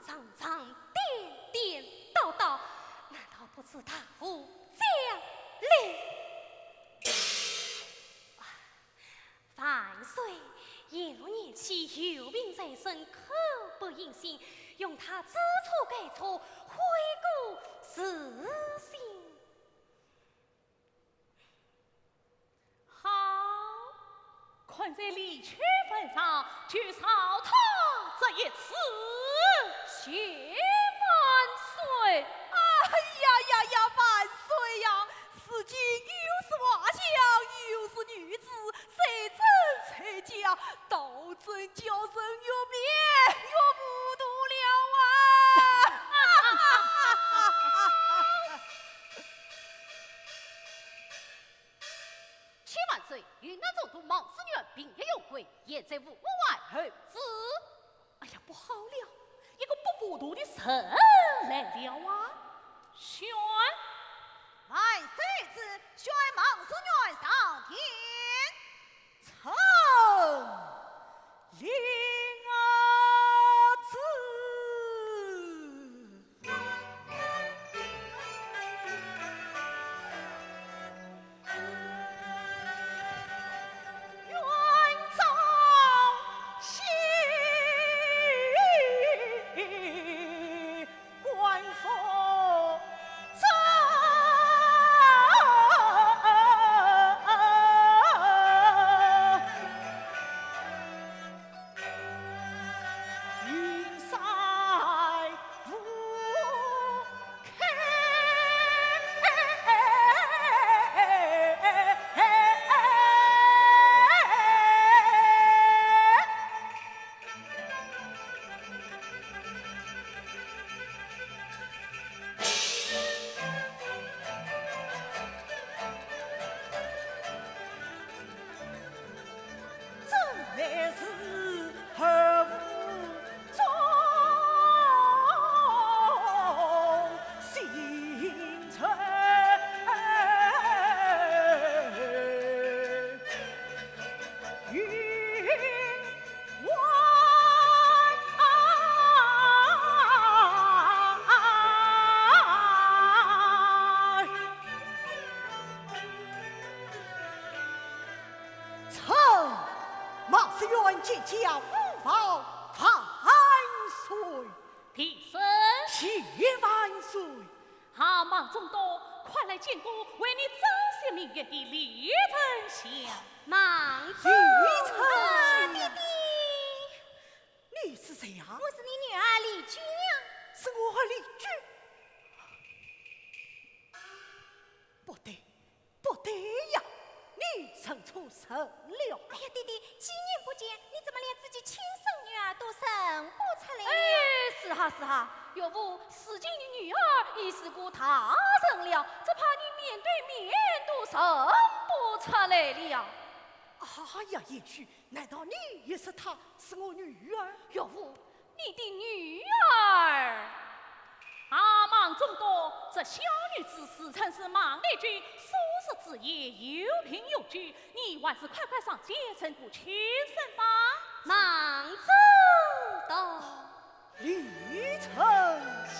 既有病在身，刻不应心，容他知错改错，悔过自新。好，看在李渊份上，就饶他这一次。谢万岁！哎呀呀呀，万岁呀！如今又是画像，又是女子，谁真谁假，倒真叫人越变越糊涂了啊！启万岁，云南总督孟思远病已有归，现在无外儿子。哎呀，不好了，一个不糊涂的人来了啊！宣，万岁旨，宣孟思远上殿。臣领旨。臣孟思远见驾，吾报万岁。平身。谢万岁。啊，孟总督，快来见过为你争取名誉的李丞相。孟总督。李丞相。啊，爹爹。你是谁啊？我是你女儿李君娘。是我儿李君？不对，不对呀，你认错人了。哎呀，爹爹，几年不见，你怎么连自己亲生女儿都认不出来了？哎，是哈，是哈，岳父，如今你女儿已是个大人了，只怕你面对面都认不出来了。哎呀，贤婿，难道你也说她是我女儿？岳父， 你的女儿。啊，孟总督，这小女子自称是孟丽君，素日子夜有病入膏，你还是快快上前，成个亲生吧。孟总督。李丞相。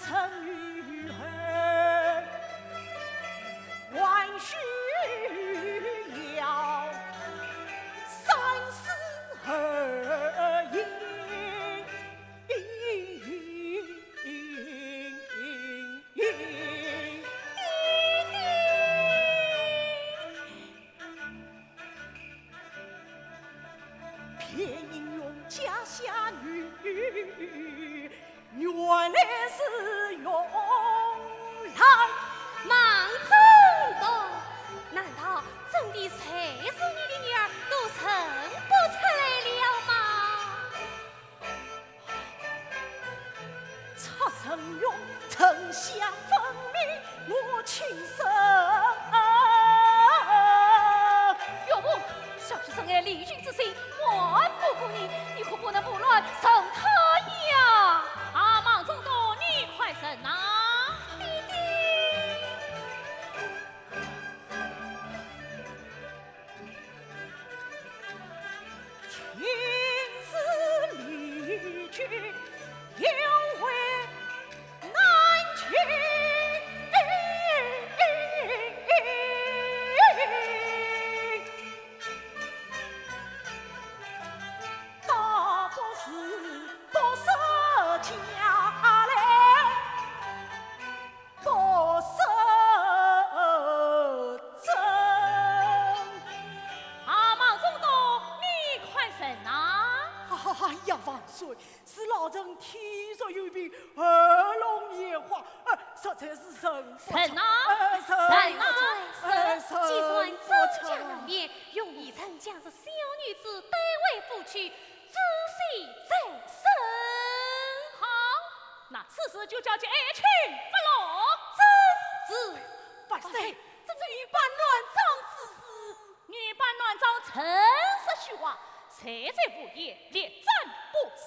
成于后，还需要三思而行。偏应用家下女，原来是用郎。孟宗东，难道真的谁是你的女儿都认不出来了吗？ 出城用，城下分明我亲生。岳母，小婿深爱丽君之心，瞒不过你，你可不能胡乱认她呀！啊，孟宗东，你快认呐！爹爹。 天时丽君有为难求。倒不如不说家来。 不说真。啊，孟宗东，你快认呐！哎呀，万岁，是老臣体弱有病，耳聋眼花，呃，实在是认不出。认呐！哎，认，认呐！哎，认不出。既然真假难辨，容儿臣将这小女子带回府去，仔细再审。好， 那此事就交给爱卿不落。遵旨。万岁，这女扮男装之事。女扮男装，诚实说话，谁在午夜力战不杀？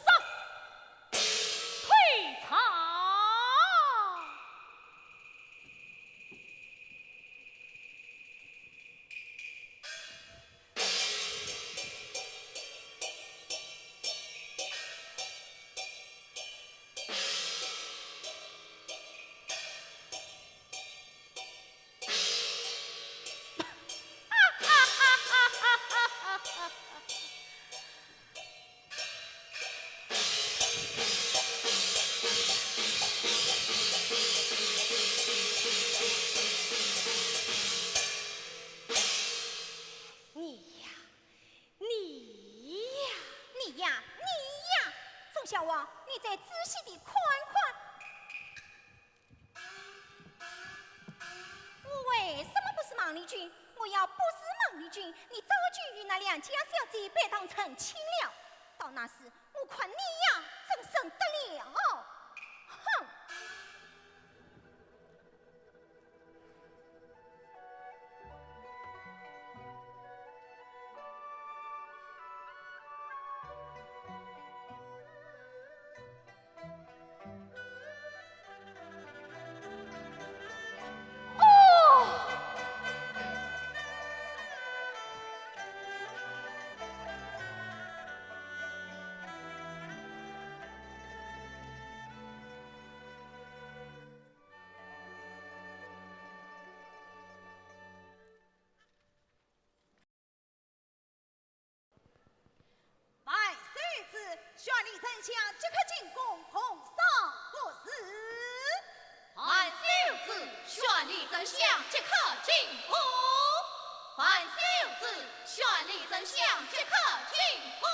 退朝。 你呀，你呀，你呀，你呀！仲夏王，你再仔细地看看。我为什么不是孟丽君？我要不是孟丽君，你早就与那两家小姐拜堂成亲了。到那时，我看你呀，怎么认得了？哼！ 万岁有旨，宣李丞相即刻进宫，共赏国事。万岁有旨，宣李丞相即刻进宫。万岁有旨，宣李丞相即刻进宫。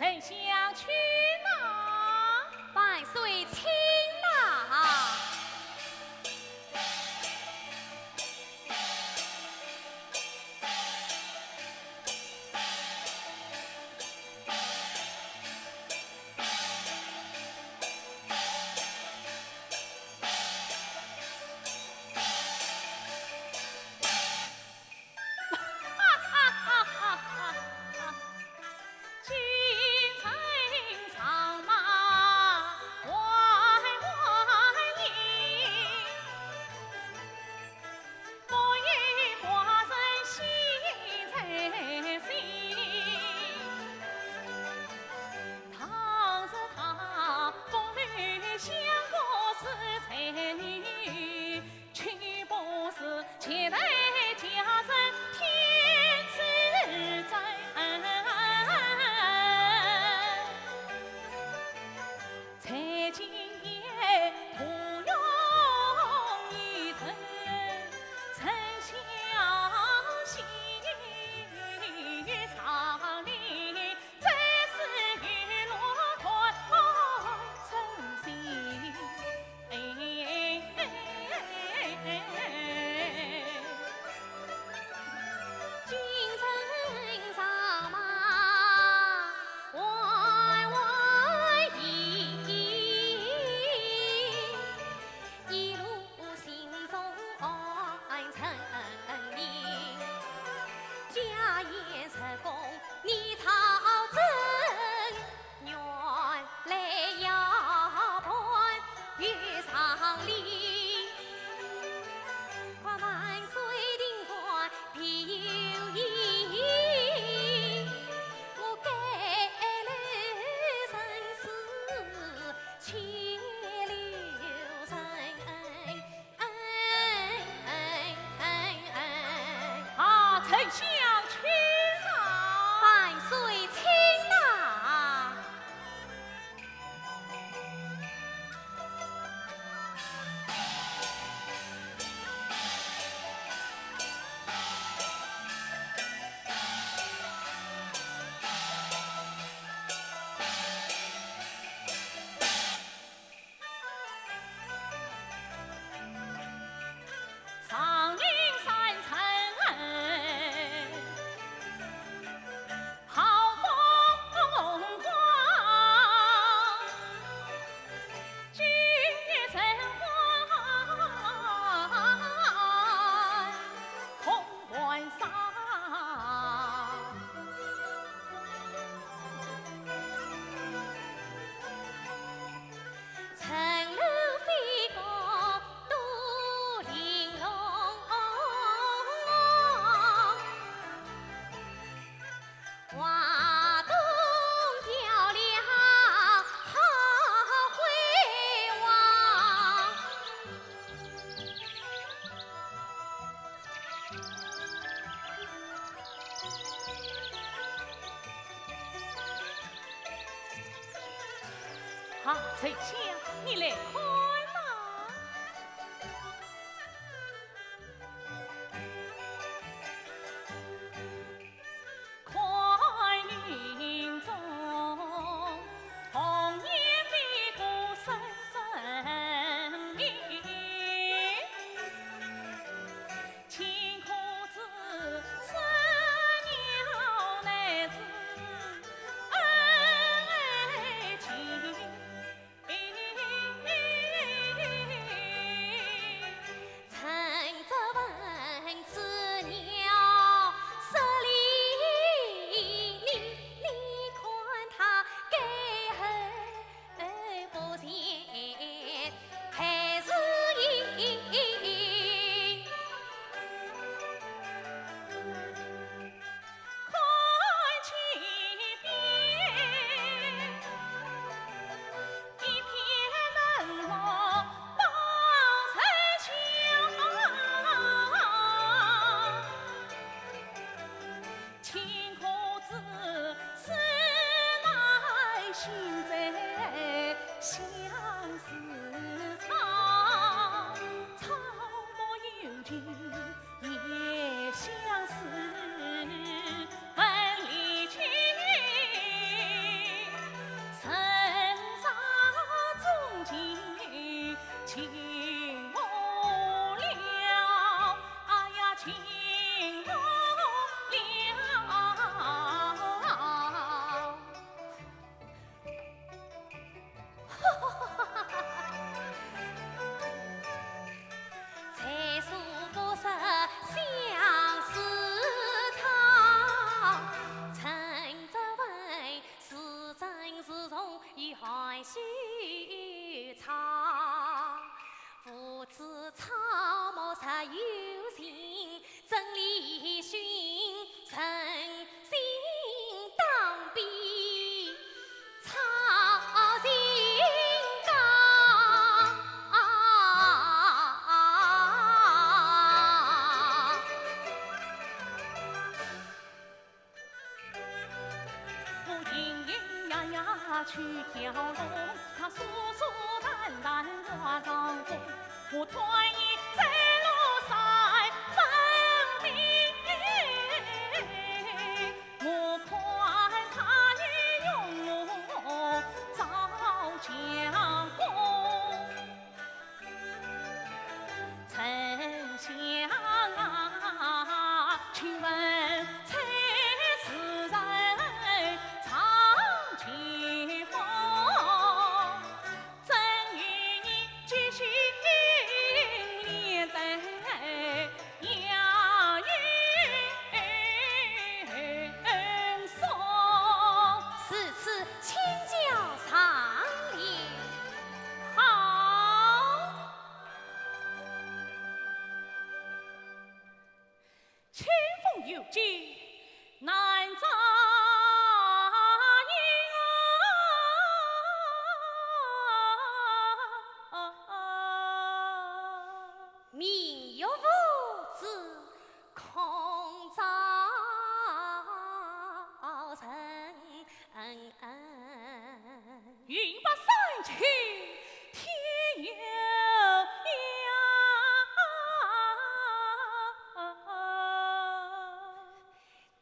丞相请呐。万岁请呐。啊，丞相请呐。万岁请呐。好，丞相，你来看呐。情，情我了，哎呀，情我了。在所不识相思草，曾作问 是真是从一寒雪草，无知草木实有情，真理寻人心当比草寻根。我隐隐约约去调弄，他疏疏淡淡化妆容。我团圆在路上分明，我看他也用我照相公。 如此，请教上联。好。清风有节难照影啊， 明月无枝空照人。云白山青天有影。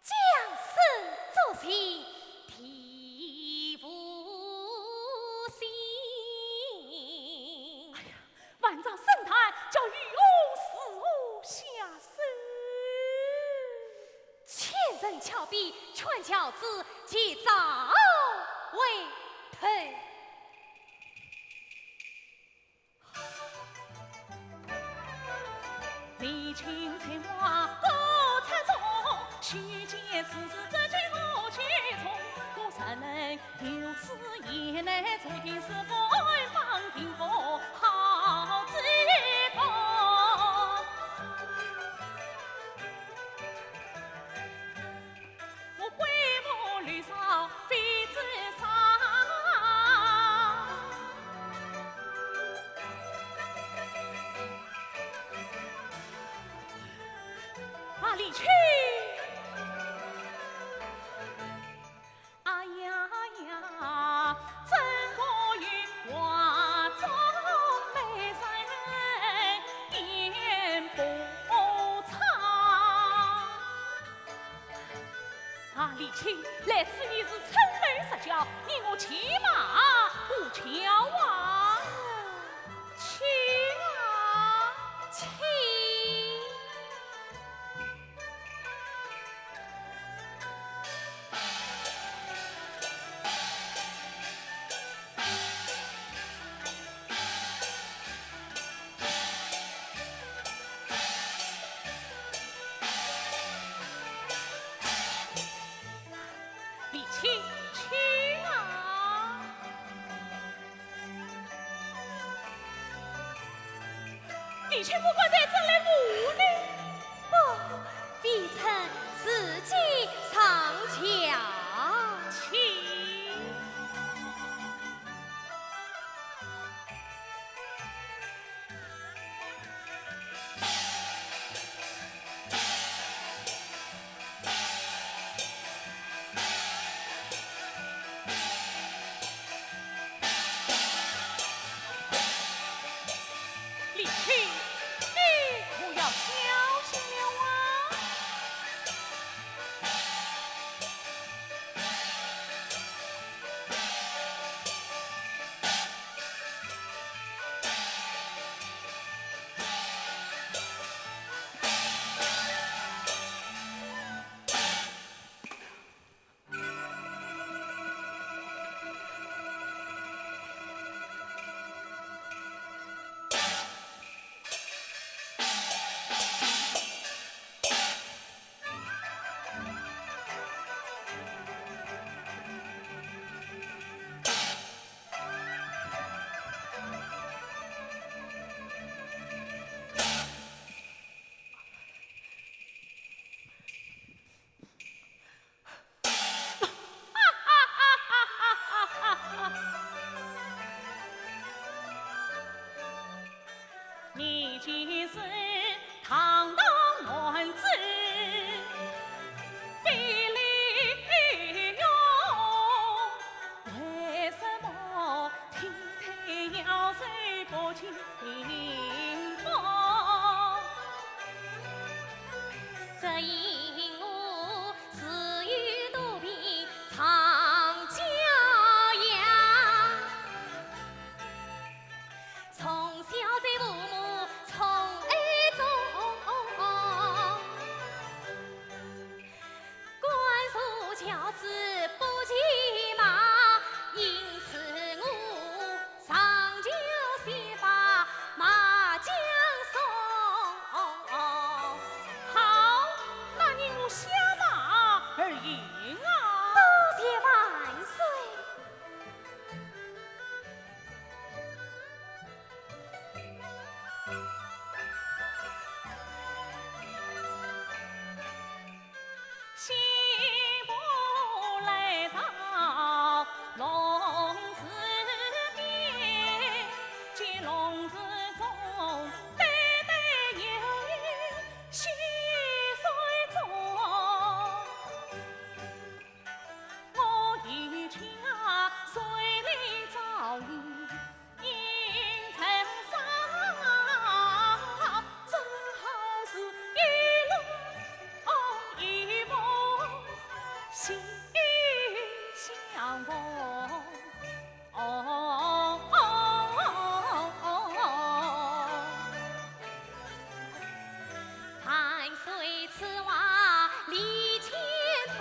江水作兴地无心。哎呀， 万丈深潭叫渔翁似乎下手。千人樵碧劝樵子，其早回头。离情在我歌词中，须见此事这句何其重。我怎能 有此言来，注定是不安放定个好结果。我悔莫柳梢飞枝上。啊，李清！ 哎呀呀，怎可以话中美人点不长？啊，李清，来此你是骢马失蹄，你我骑马无巧啊！请啊，请。 李清，请啊。 你却不敢再转来无呢？不，微臣自己上轿。请。 李清，你不要今日堂堂男子比李荣，为什么体态要瘦不清风？只因我自幼多病常教养。 从小在父母宠爱中，惯坐轿子不骑马，因此我常教先把马缰松。好，那你我下马而行啊。多谢万岁。 新妇来到笼子边，见笼子中淡淡有雨细水中。 我一家水里早已浸成霜，只好是一路一梦心相逢。 万岁此话理千通，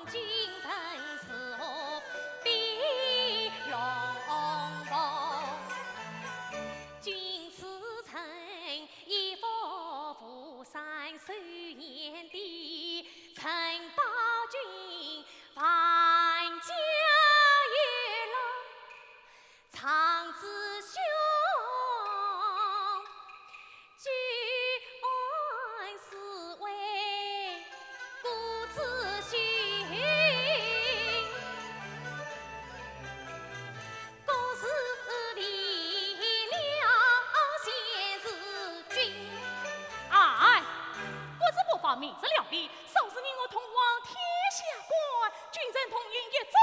君臣是何必lòng vòng？君此臣一副巫山首演的陈宝君， 万家一路唱子兄，举案四位顾子兴。 故事离了现实近。哎，国事不妨明日两边，稍时你我同往天下馆，君臣同饮一盅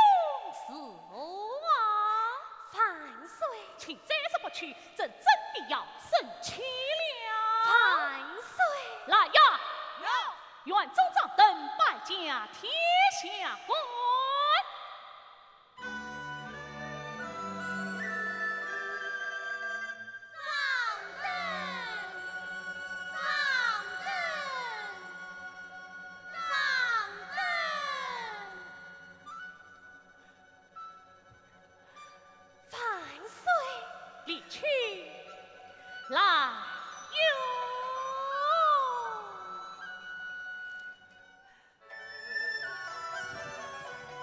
是何啊？万岁。请暂时不去，朕真的要生气了。万岁。来呀！有。传中掌灯，摆驾天下馆。 掌灯，掌灯，掌灯！万岁！李秋，来哟！ 万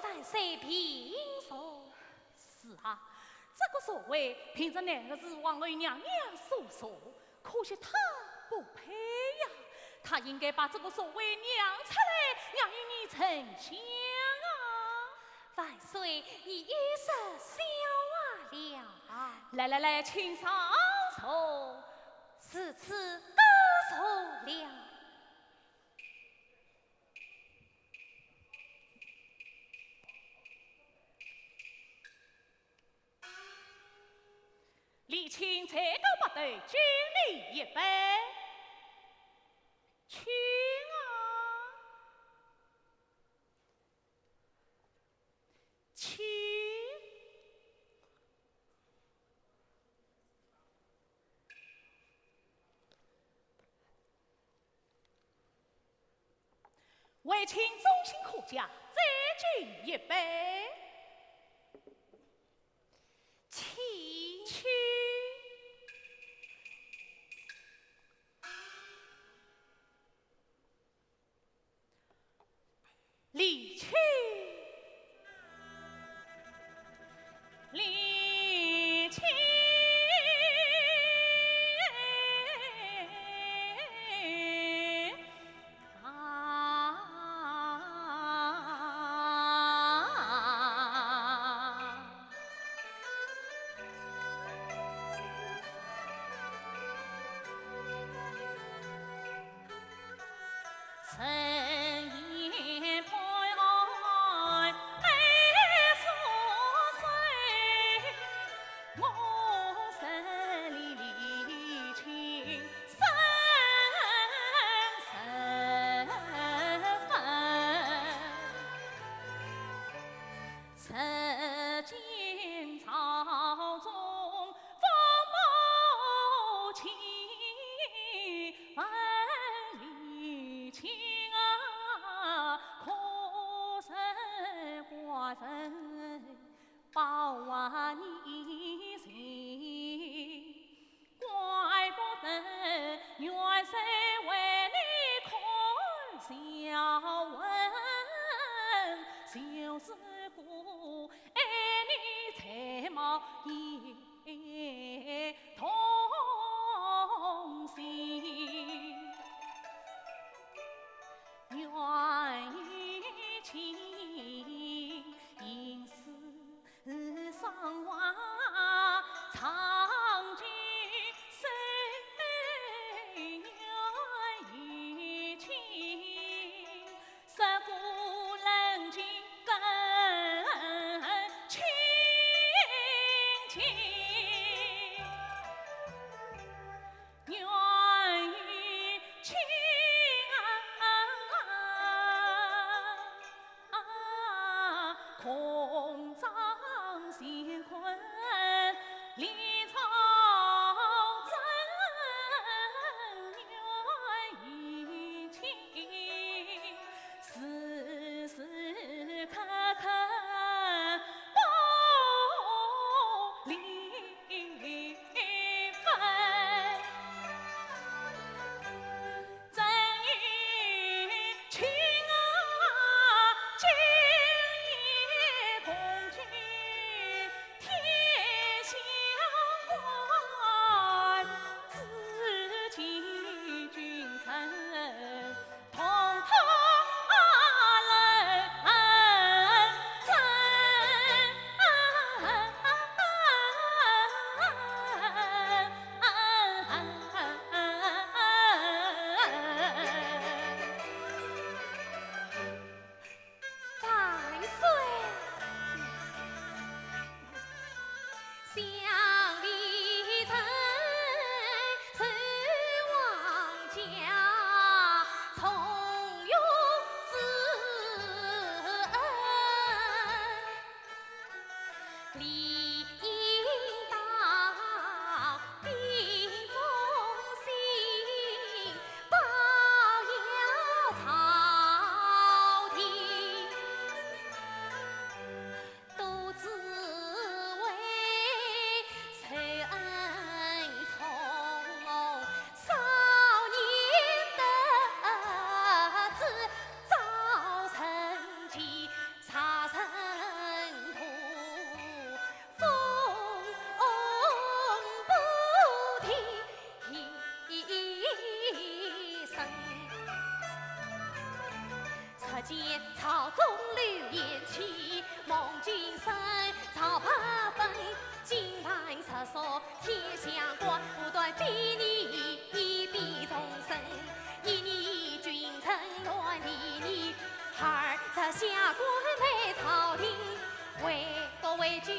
万岁平坐。是啊，这个座位平日乃是皇后娘娘所坐，可惜她不配呀。她应该把这个座位让出来，让与你丞相啊。万岁，你也是笑话了。来来来，请上座。如此告坐了。 李卿才高八斗，敬礼一拜。请啊，请。 为卿忠心可嘉，再敬一杯。请。请。李卿。 李卿。啊。天下官不断非礼，比众生一女君臣乱立你，孩儿这下官配朝廷，为国为君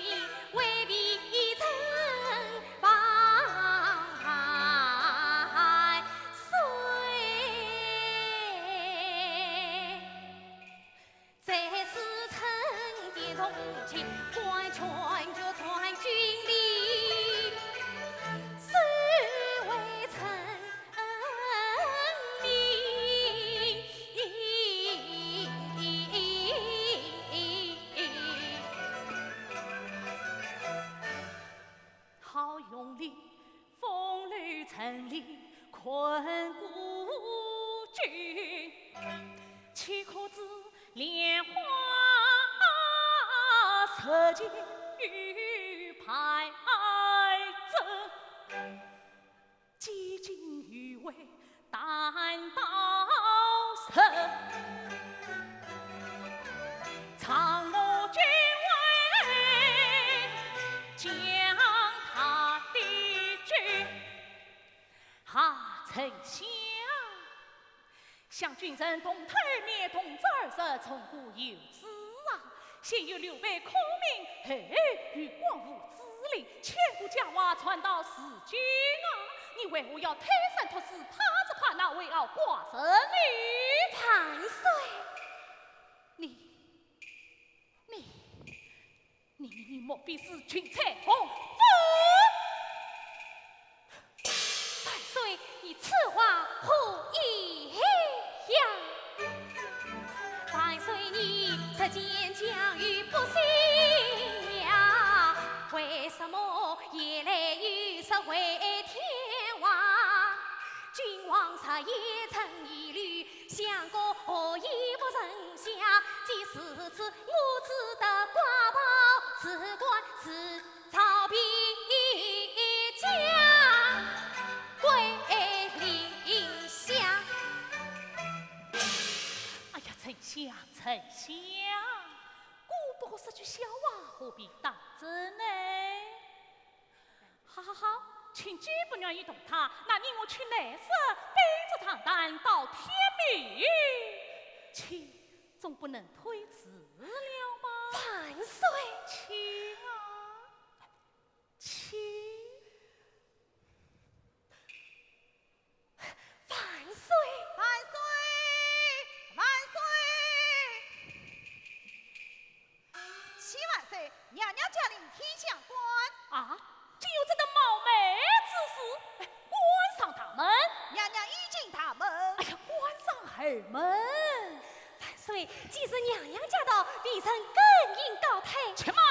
为必争万岁。这是臣的重情，官全就传君临，谁为臣命？好容易 风流成林困孤军，岂可知莲花似锦与白珍。几经余味 弹刀人，仗我君威将他抵拒。啊，丞相，想君臣同台面同桌而食，从古有之啊。 先有刘备孔明，后有广武子陵，千古佳话传到如今啊！你为何要推三阻四，怕这怕那，为傲寡人呢？万岁！你，你，你，你，你莫非是群才横祸？ 万岁，你此话何意呀？万岁，你舌尖讲与不信呀？为什么夜来雨湿为天王？君王舌言成一律，相国何以不成相？既如此，我只得挂袍辞官，辞 朝边疆归临乡。哎呀，丞相，丞相，姑不过说句笑话，何必当真呢？好好好，卿既不愿意同他，那你我去来世，背着长担到天明去，总不能推辞了吧？万岁！卿啊， 请。万岁！万岁！万岁！启万岁，娘娘驾临天香馆。啊，竟有这等冒昧之事？哎，关上大门。娘娘已进大门。哎呀，关上后门。万岁，既是娘娘驾到，微臣更应告退。且慢！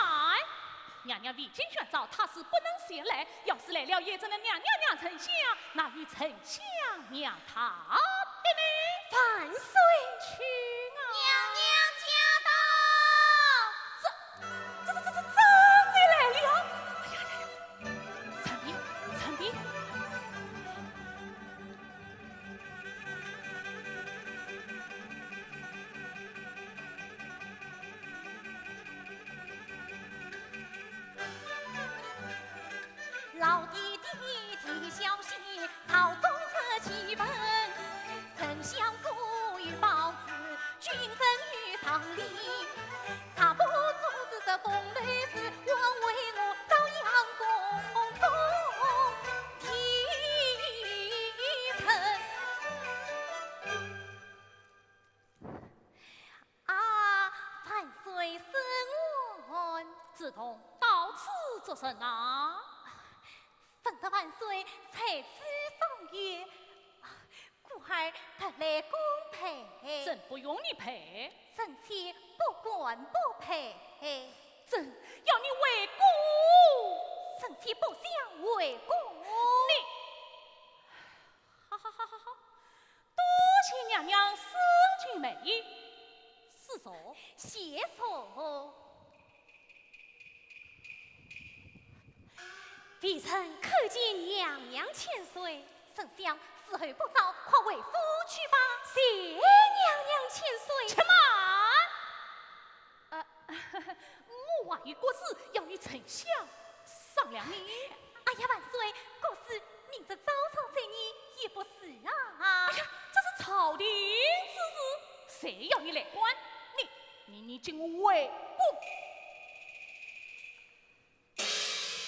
娘娘未经宣召，她是不能前来。要是来了，也只能娘娘让丞相，那与丞相让她的呢？万岁！请啊！娘娘驾到！这，这，这，这，这真的来了？哎呀呀呀！传禀，传禀。 老爹爹，爹爹消息，朝中出奇闻，丞相府有报旨，君臣有商量，查不出是风流事，枉为我遭阳公中的臣。 啊，万岁圣安。梓童，到此作甚啊？闻得万岁才子双全，故而特来恭陪。朕不用你陪。臣妾不敢不陪。朕要你回宫。臣妾不想回宫。你，好好好好好， 多谢娘娘深情美意。赐座。谢座。微臣叩见娘娘千岁。丞相，伺候不早，快回府去吧。谢娘娘千岁。且慢！呃，我还有国事要与丞相商量呢。哎呀，万岁，可是明日早朝再议也不迟啊。哎呀，这是朝廷之事，谁要你来管？你，你，你给我回宫！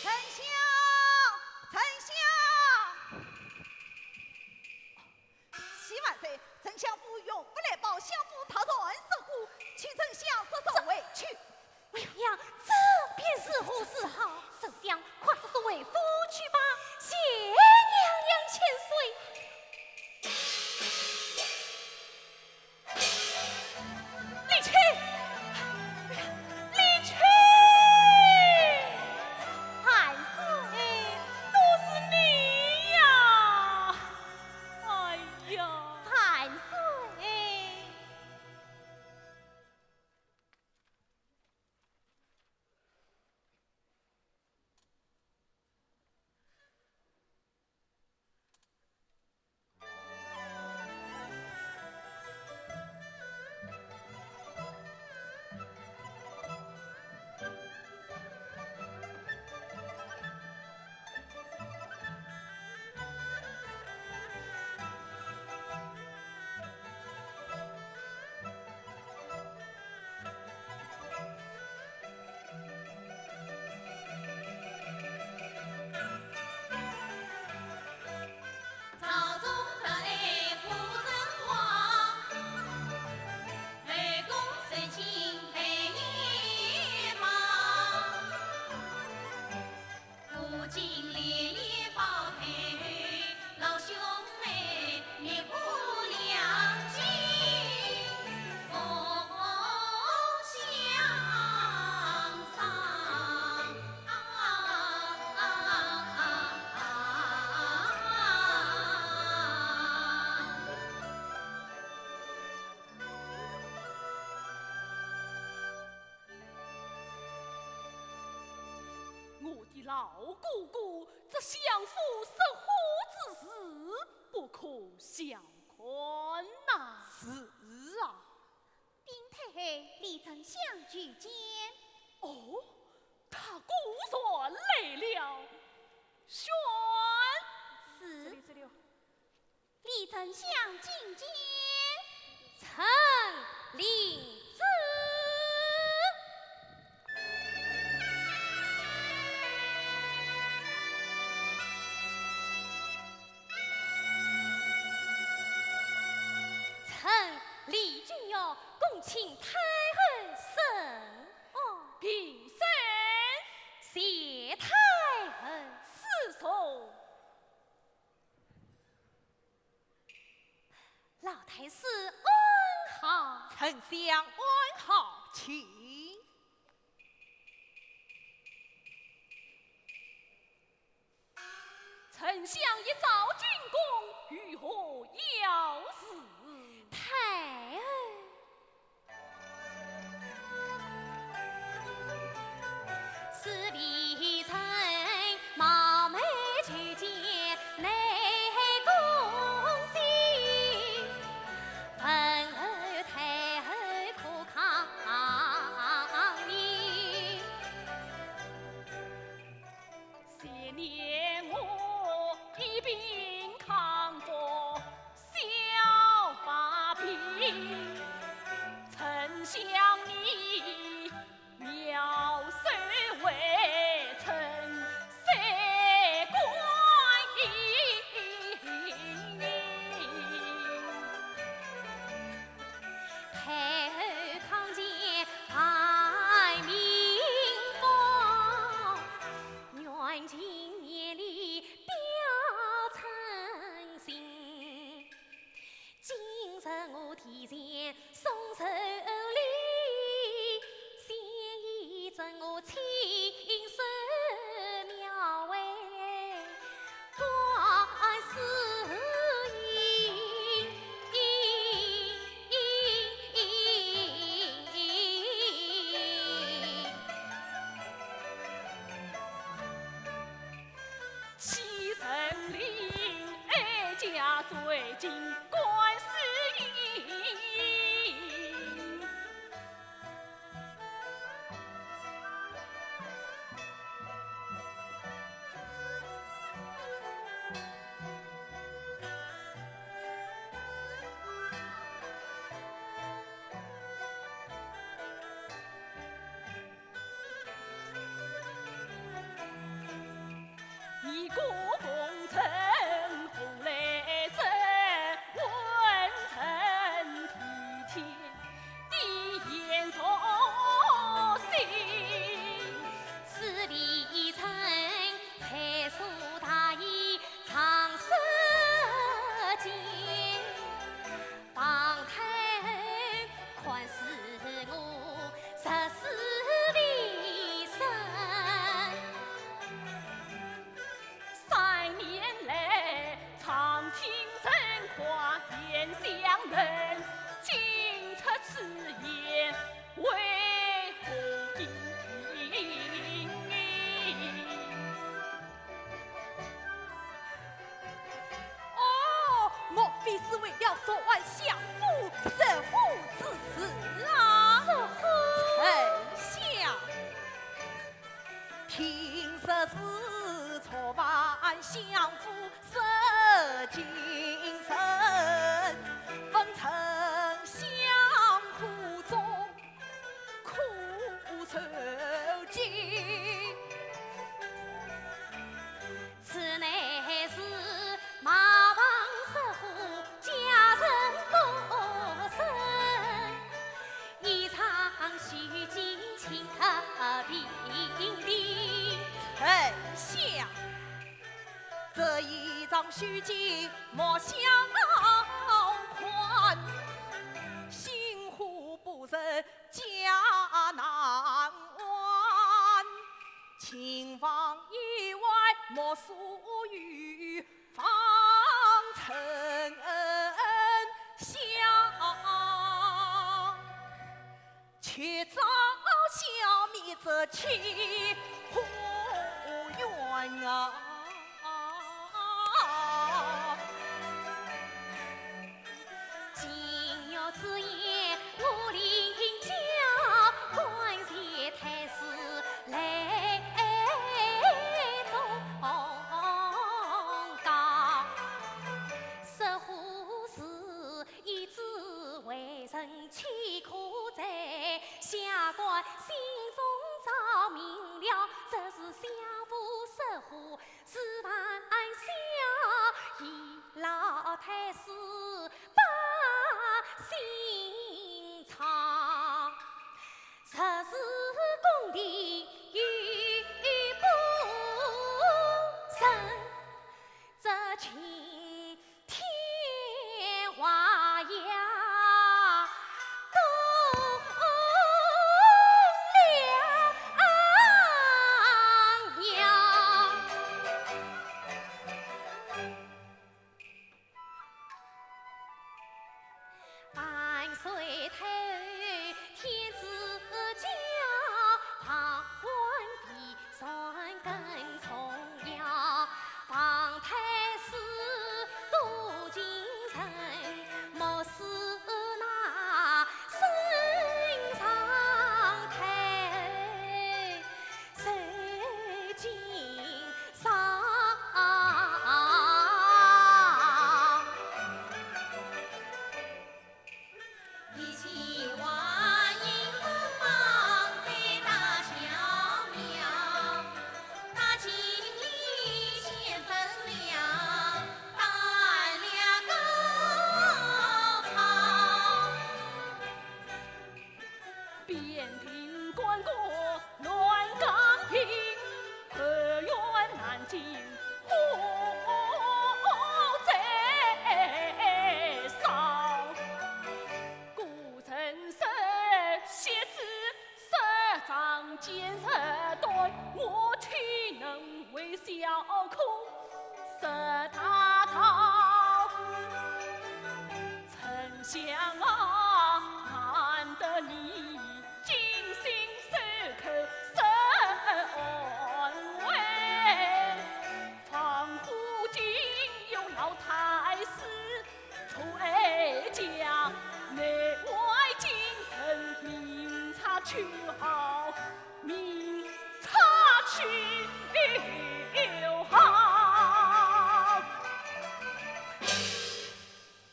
丞相，丞相！ 启万岁，丞相府用不来报，相府大乱失火，请丞相速速回去。哎呀，这便如何是好？丞相，快速速回府去吧。谢娘娘千岁。 离去！离去！万岁！都是你呀！哎呀！万岁！ 我的老哥哥，这相府失火之事，不可小看呐。是啊。禀太后，李丞相求见。哦，他果然来了。宣。是。这里，这里。 李丞相觐见。臣领旨。臣李君玉恭请太后圣安。哦。平身。谢太后。赐座。 老太师安好。丞相安好，请。丞相一早进宫，有何要事？太后。 昔年我一病康复，小把病，丞相你妙手回春，三官一命。太后康健拜明风， 愿今年里表春心。今日我提前送寿礼，先已赠我青丝描围，冠丝银。 启人令哀家追进观世音。哦，莫非是为了索还相府入府之事啊？入府？丞相。丞相。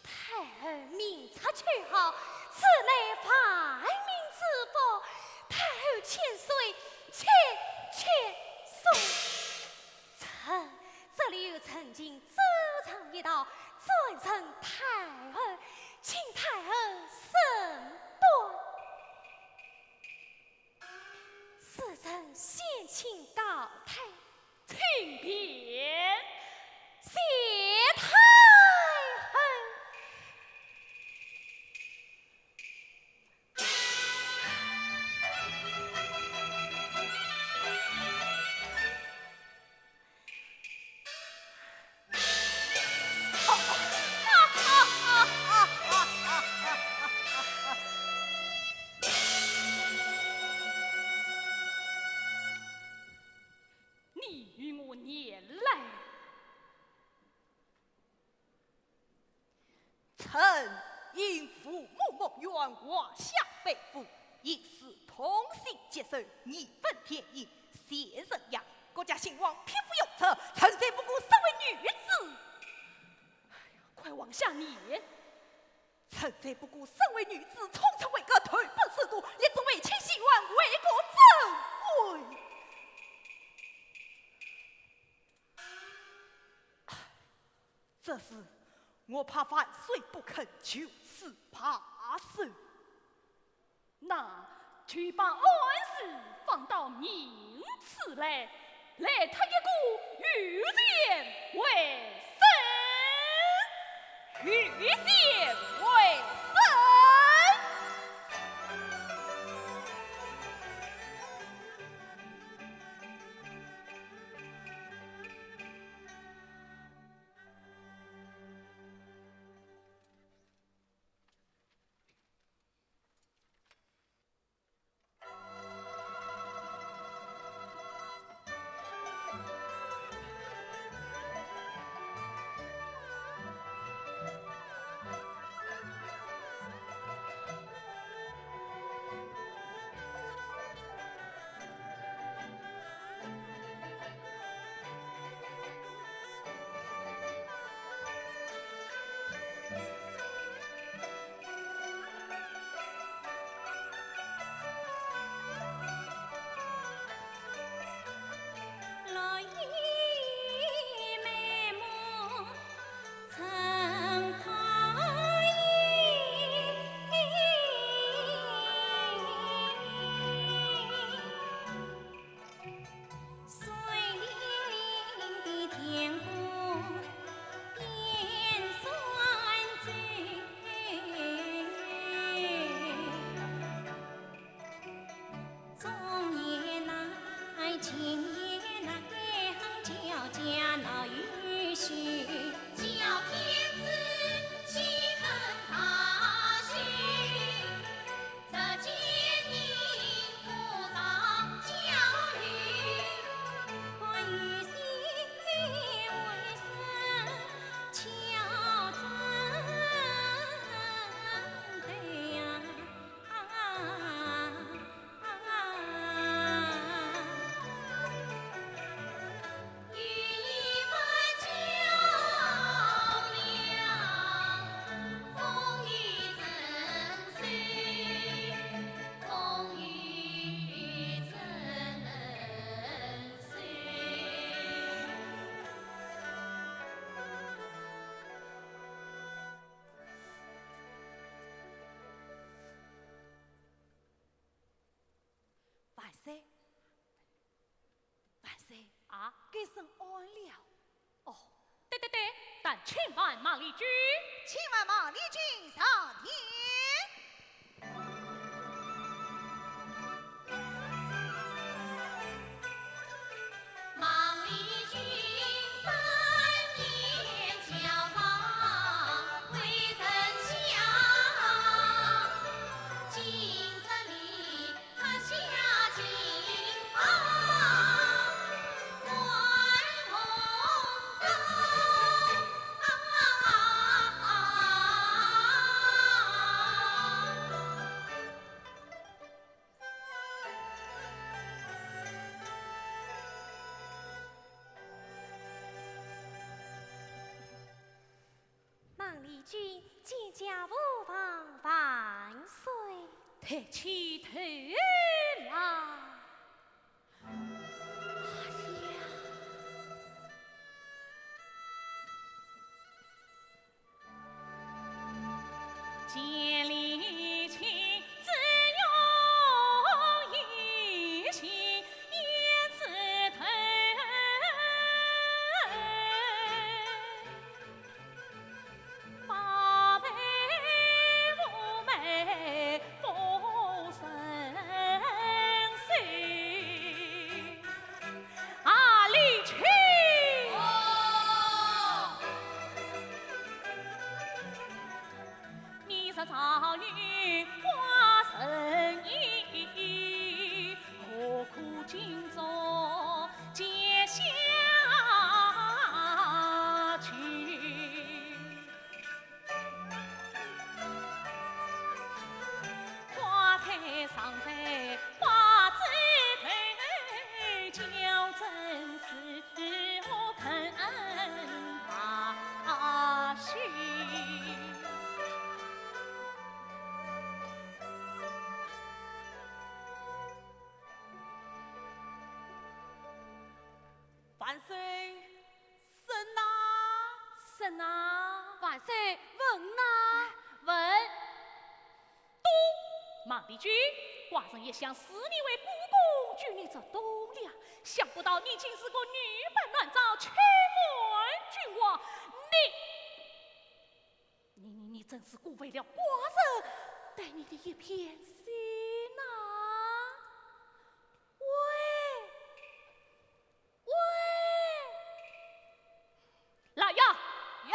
太后明察秋毫，此乃万民之福。太后千岁，千千岁。臣先请告退。请便。谢太后。 你与我言来。 臣因父母梦冤，华夏被俘，一时痛心疾首，义愤填膺，谢人养。国家兴亡，匹夫永策，臣才不过身为女子。哎呀，快往下念。臣才不过身为女子，冲出闺阁，投奔仕途，立志为妻伸冤，为国争位。 这事我怕万岁不肯，就此罢手。那就把案事放到明此来，来，他一个御前为甚？御前为甚？ 万岁，万岁。啊？该审案了。哦，对对对，但请慢慢离去。请慢慢离去，上殿。 孟丽君见驾，吾皇万岁。抬起头来。哎呀！岁，审呐！审呐！万岁，问呐！问！都！孟丽君，寡人一向视你为姑姑，就你这栋梁，想不到你竟是个女扮男装、欺瞒君王。你，你，你，你真是辜负了寡人对你的一片心呐！喂，喂，来呀！有。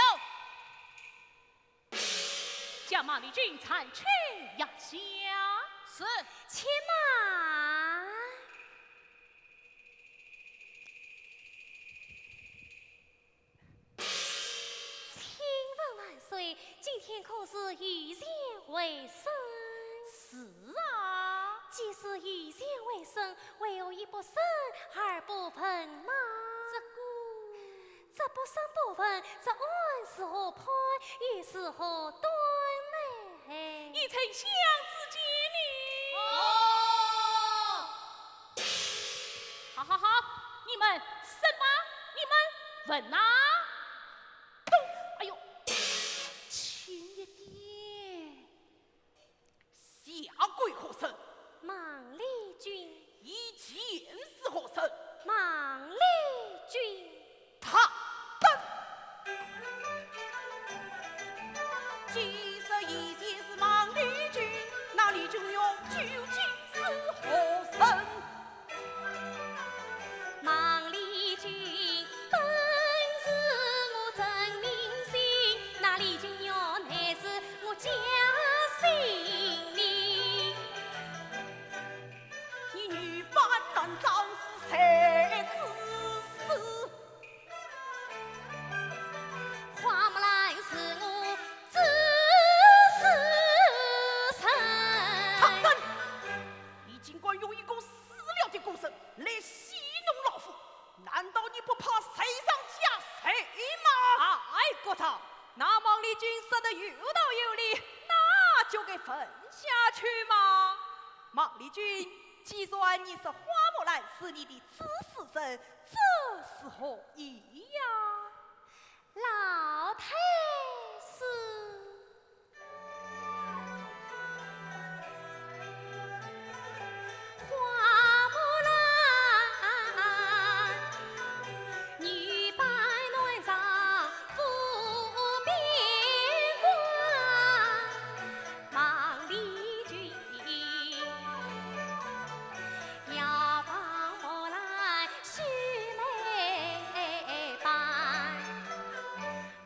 将孟丽君暂且押下。是。且慢。 请问万岁，今天可是御前会审？是啊。既是御前会审，为何一不审二不问呢？这个，这不审不问，这案如何判，又如何断呢？依丞相之见呢？哦。 好好好，你们审吧，你们问呐！咚！哎呦，轻一点。下跪何人？孟丽君。以前事何人？孟丽君。 他等。既说以前是孟丽君，那丽君院究竟是何人？孟丽君本是我真名姓，那丽君院乃是我假姓名。 你女扮男装是谁之事？花木兰是我之事。等等，你竟敢用一个死了的官人来戏弄老夫，难道你不怕罪上加罪吗？哎，国丈，那孟丽君说得有道有理，那就给问下去嘛。 孟丽君，既然你说花木兰是你的知世人，这是何意呀？老太师。花木兰，女扮男装赴边关。 孟丽君，要放木兰须眉般。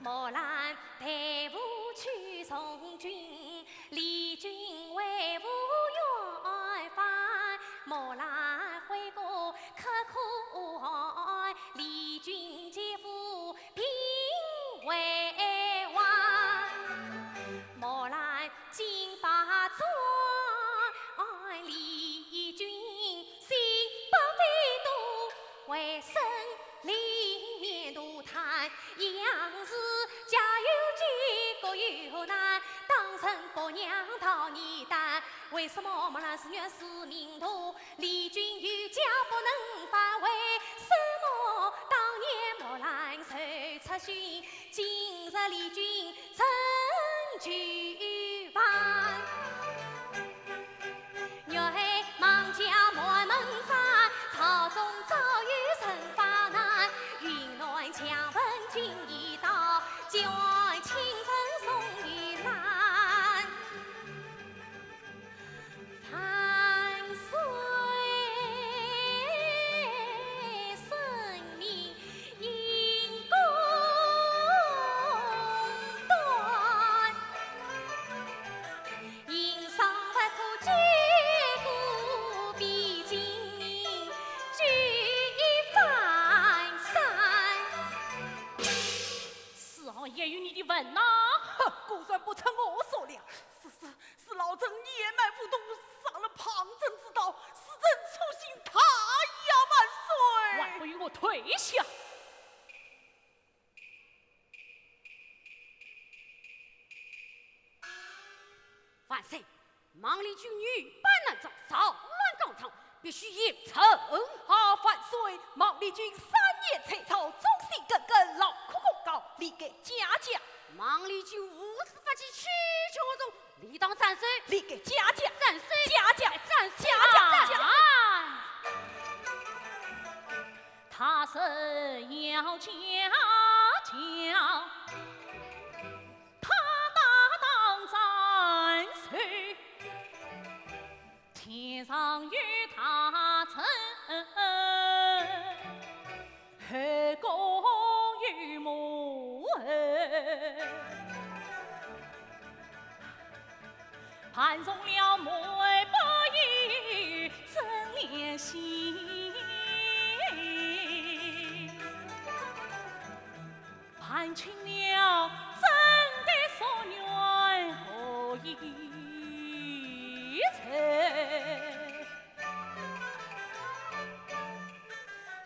木兰队伍去从军，丽君为父远返。木兰回国可可爱，丽君姐夫 并未还。木兰金榜状，丽君心不飞多，为生灵面多叹。杨氏家有妻，各有难，当成婆娘讨你担。为什么木兰是女是名多？ 丽君有家不能返，为什么当年木兰受出讯，今日丽君成就返？月黑望家满门山，朝中早有人发难，云南墙崩军已倒，江南亲人送于难。 万岁圣明，因公断，因伤不可救，故必金陵举一反三。 此案也与你的文呐？哼，果然不出我所料，是，是，是老臣年迈糊涂，上了旁征之道，是朕粗心大意啊，万岁！还不与我退下！ 万岁，孟丽君女扮男装，扰乱纲常，必须严惩。啊，万岁，孟丽君三年采草，忠心耿耿，劳苦功高，理该嘉奖。孟丽君无知发起，欺君犯上，理当斩首。理该嘉奖。斩首。嘉奖。斩首。嘉奖。嘉奖。啊！他是要嘉奖，他大当斩首。 天上有大臣，后宫有母后，盘中了梅不语真怜惜。 盘请了朕的夙愿何以酬？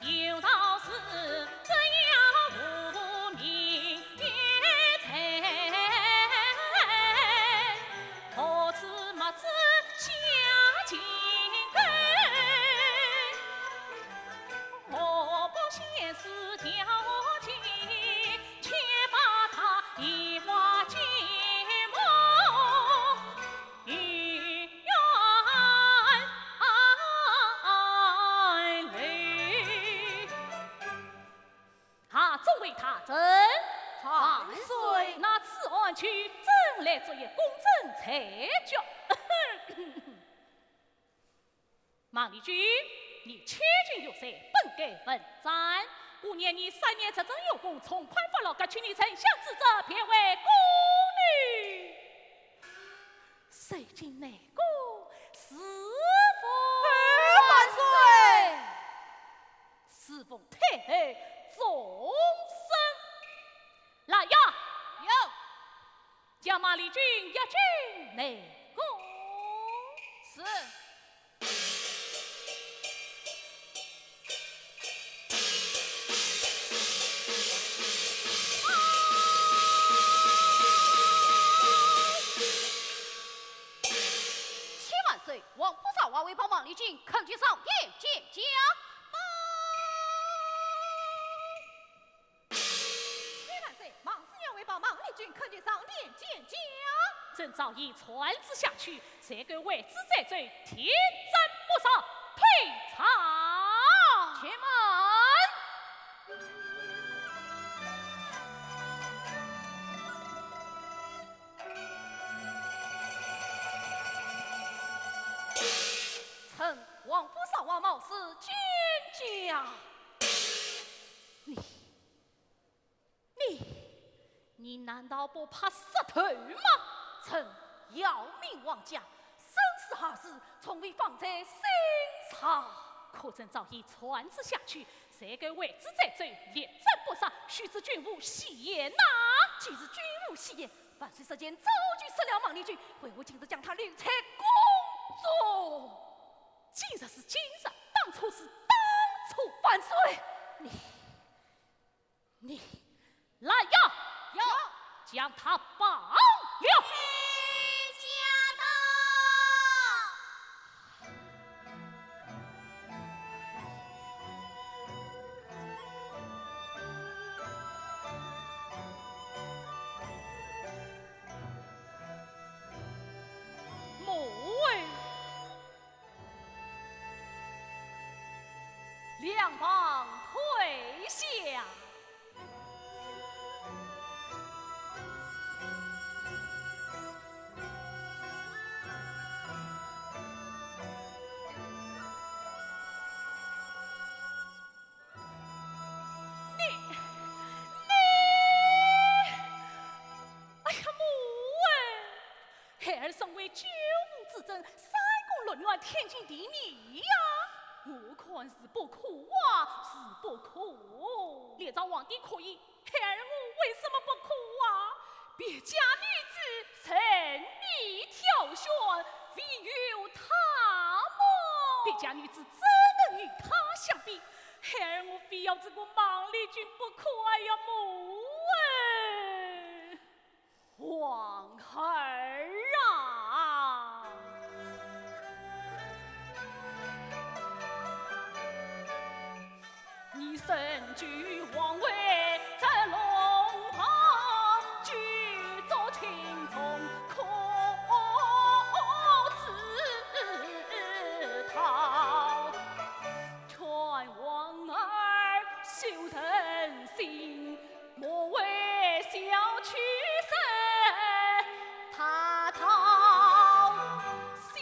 有道是只要无名有罪，何处没知下贱根？ 我不现世条件，且把他一话解梦，与愿泪。啊，众位大臣，万岁。那此案就朕来作一公正裁决。 孟丽君，你欺君越罪，本该问斩。我念你三年执政有功，从宽发落，革去你丞相之职，便为宫女。受尽内宫侍奉。哎，万岁！侍奉太后终身。来呀！有。 将孟丽君押进内宫。是。千万岁，王菩萨还未把孟丽君恳求上殿见驾。 千万岁，孟师爷还未把孟丽君恳求上殿见驾。朕早已传旨下去，谁敢违旨再奏，铁斩不赦，退朝。且慢。臣王菩萨还冒失见驾。你 你，你难道不怕杀头吗？臣要命王家，生死大事，从未放在心上。可朕早已传旨下去，谁敢违旨再奏，立斩不赦，须知军务戏言呐。既是军务戏言，万岁日前早就杀了孟丽君，为何今日将她留在宫中？今日是今日，当初是当初。万岁，你 你来呀！有。将她绑了。驾到。母后。 两旁退下。你，你，哎呀，母哎！ 孩儿身为九五之尊，三宫六院天经地义呀。我看是不可啊，是不可。历朝皇帝可以，孩儿我为什么不可啊？别家女子任你挑选，唯有她么？别家女子怎能与她相比？孩儿我非要这个孟丽君不可，哎呀，母哎！ 皇儿啊，你是身居王位在龙袍，举足轻重可自讨。劝王儿修人心，莫为小取胜他道。想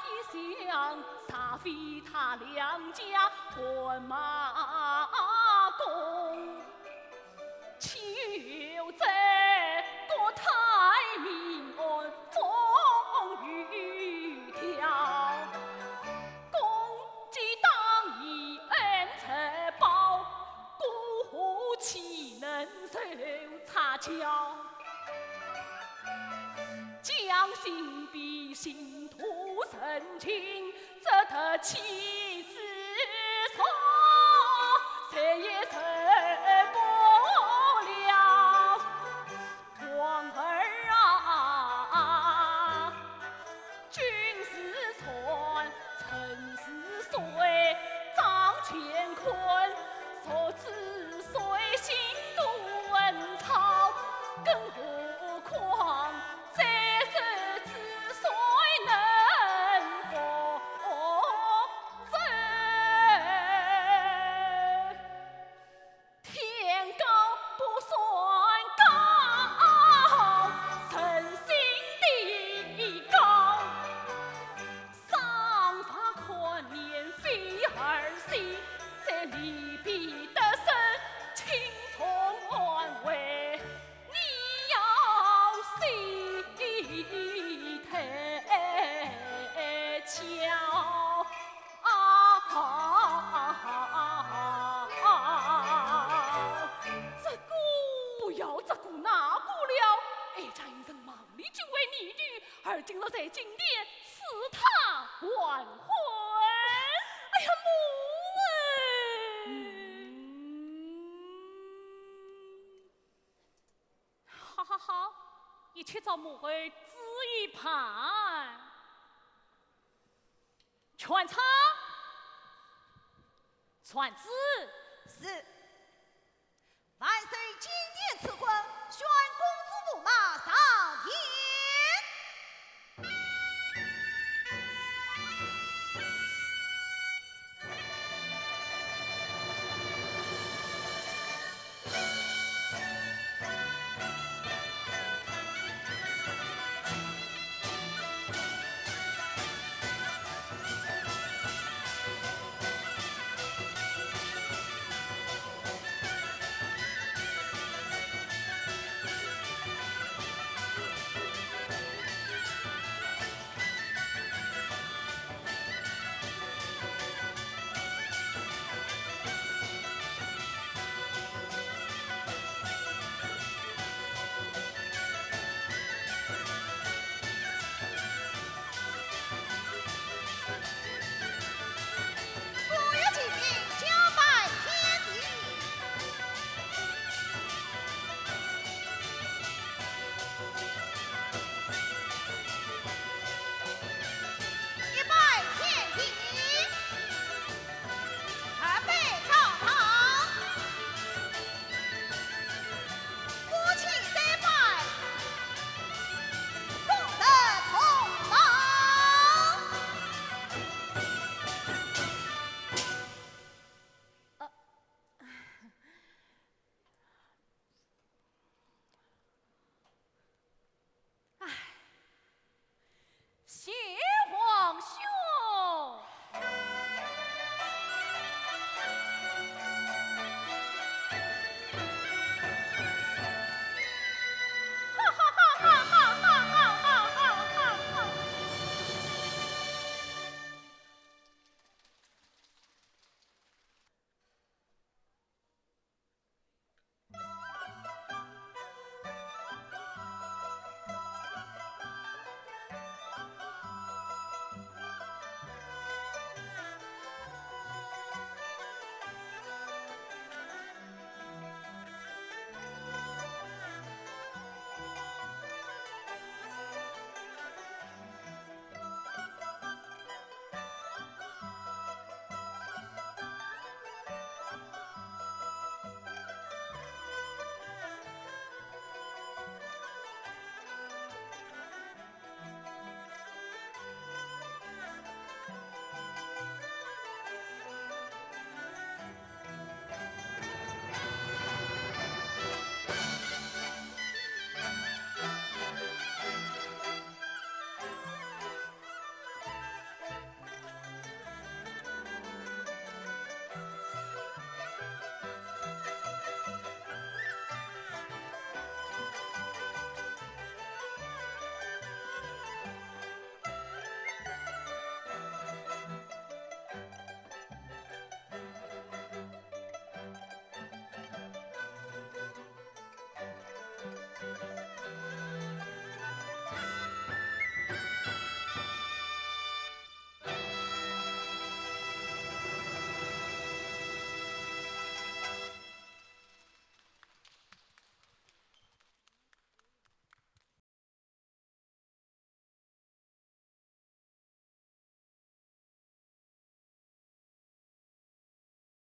一想，煞非他两家汗马功。 岂有这国泰民安风雨调？功绩当以恩仇报，孤虎岂能受差交？将心比心，图人情， 这得其之所，谁也受不了。王儿啊，君是船，臣是水，仗乾坤，若知水性都恩草，更何况 这日之水能覆舟？天高不算高，人心地高。赏罚看脸非儿戏，这利弊得失轻重安危， 你要细推敲啊！这个不要这个那个了，哀家一人望你君为义女，而今落在金殿，赐他还魂。哎呀，母哎！ 好好好，一切照母后旨意办。全昌，传旨。是。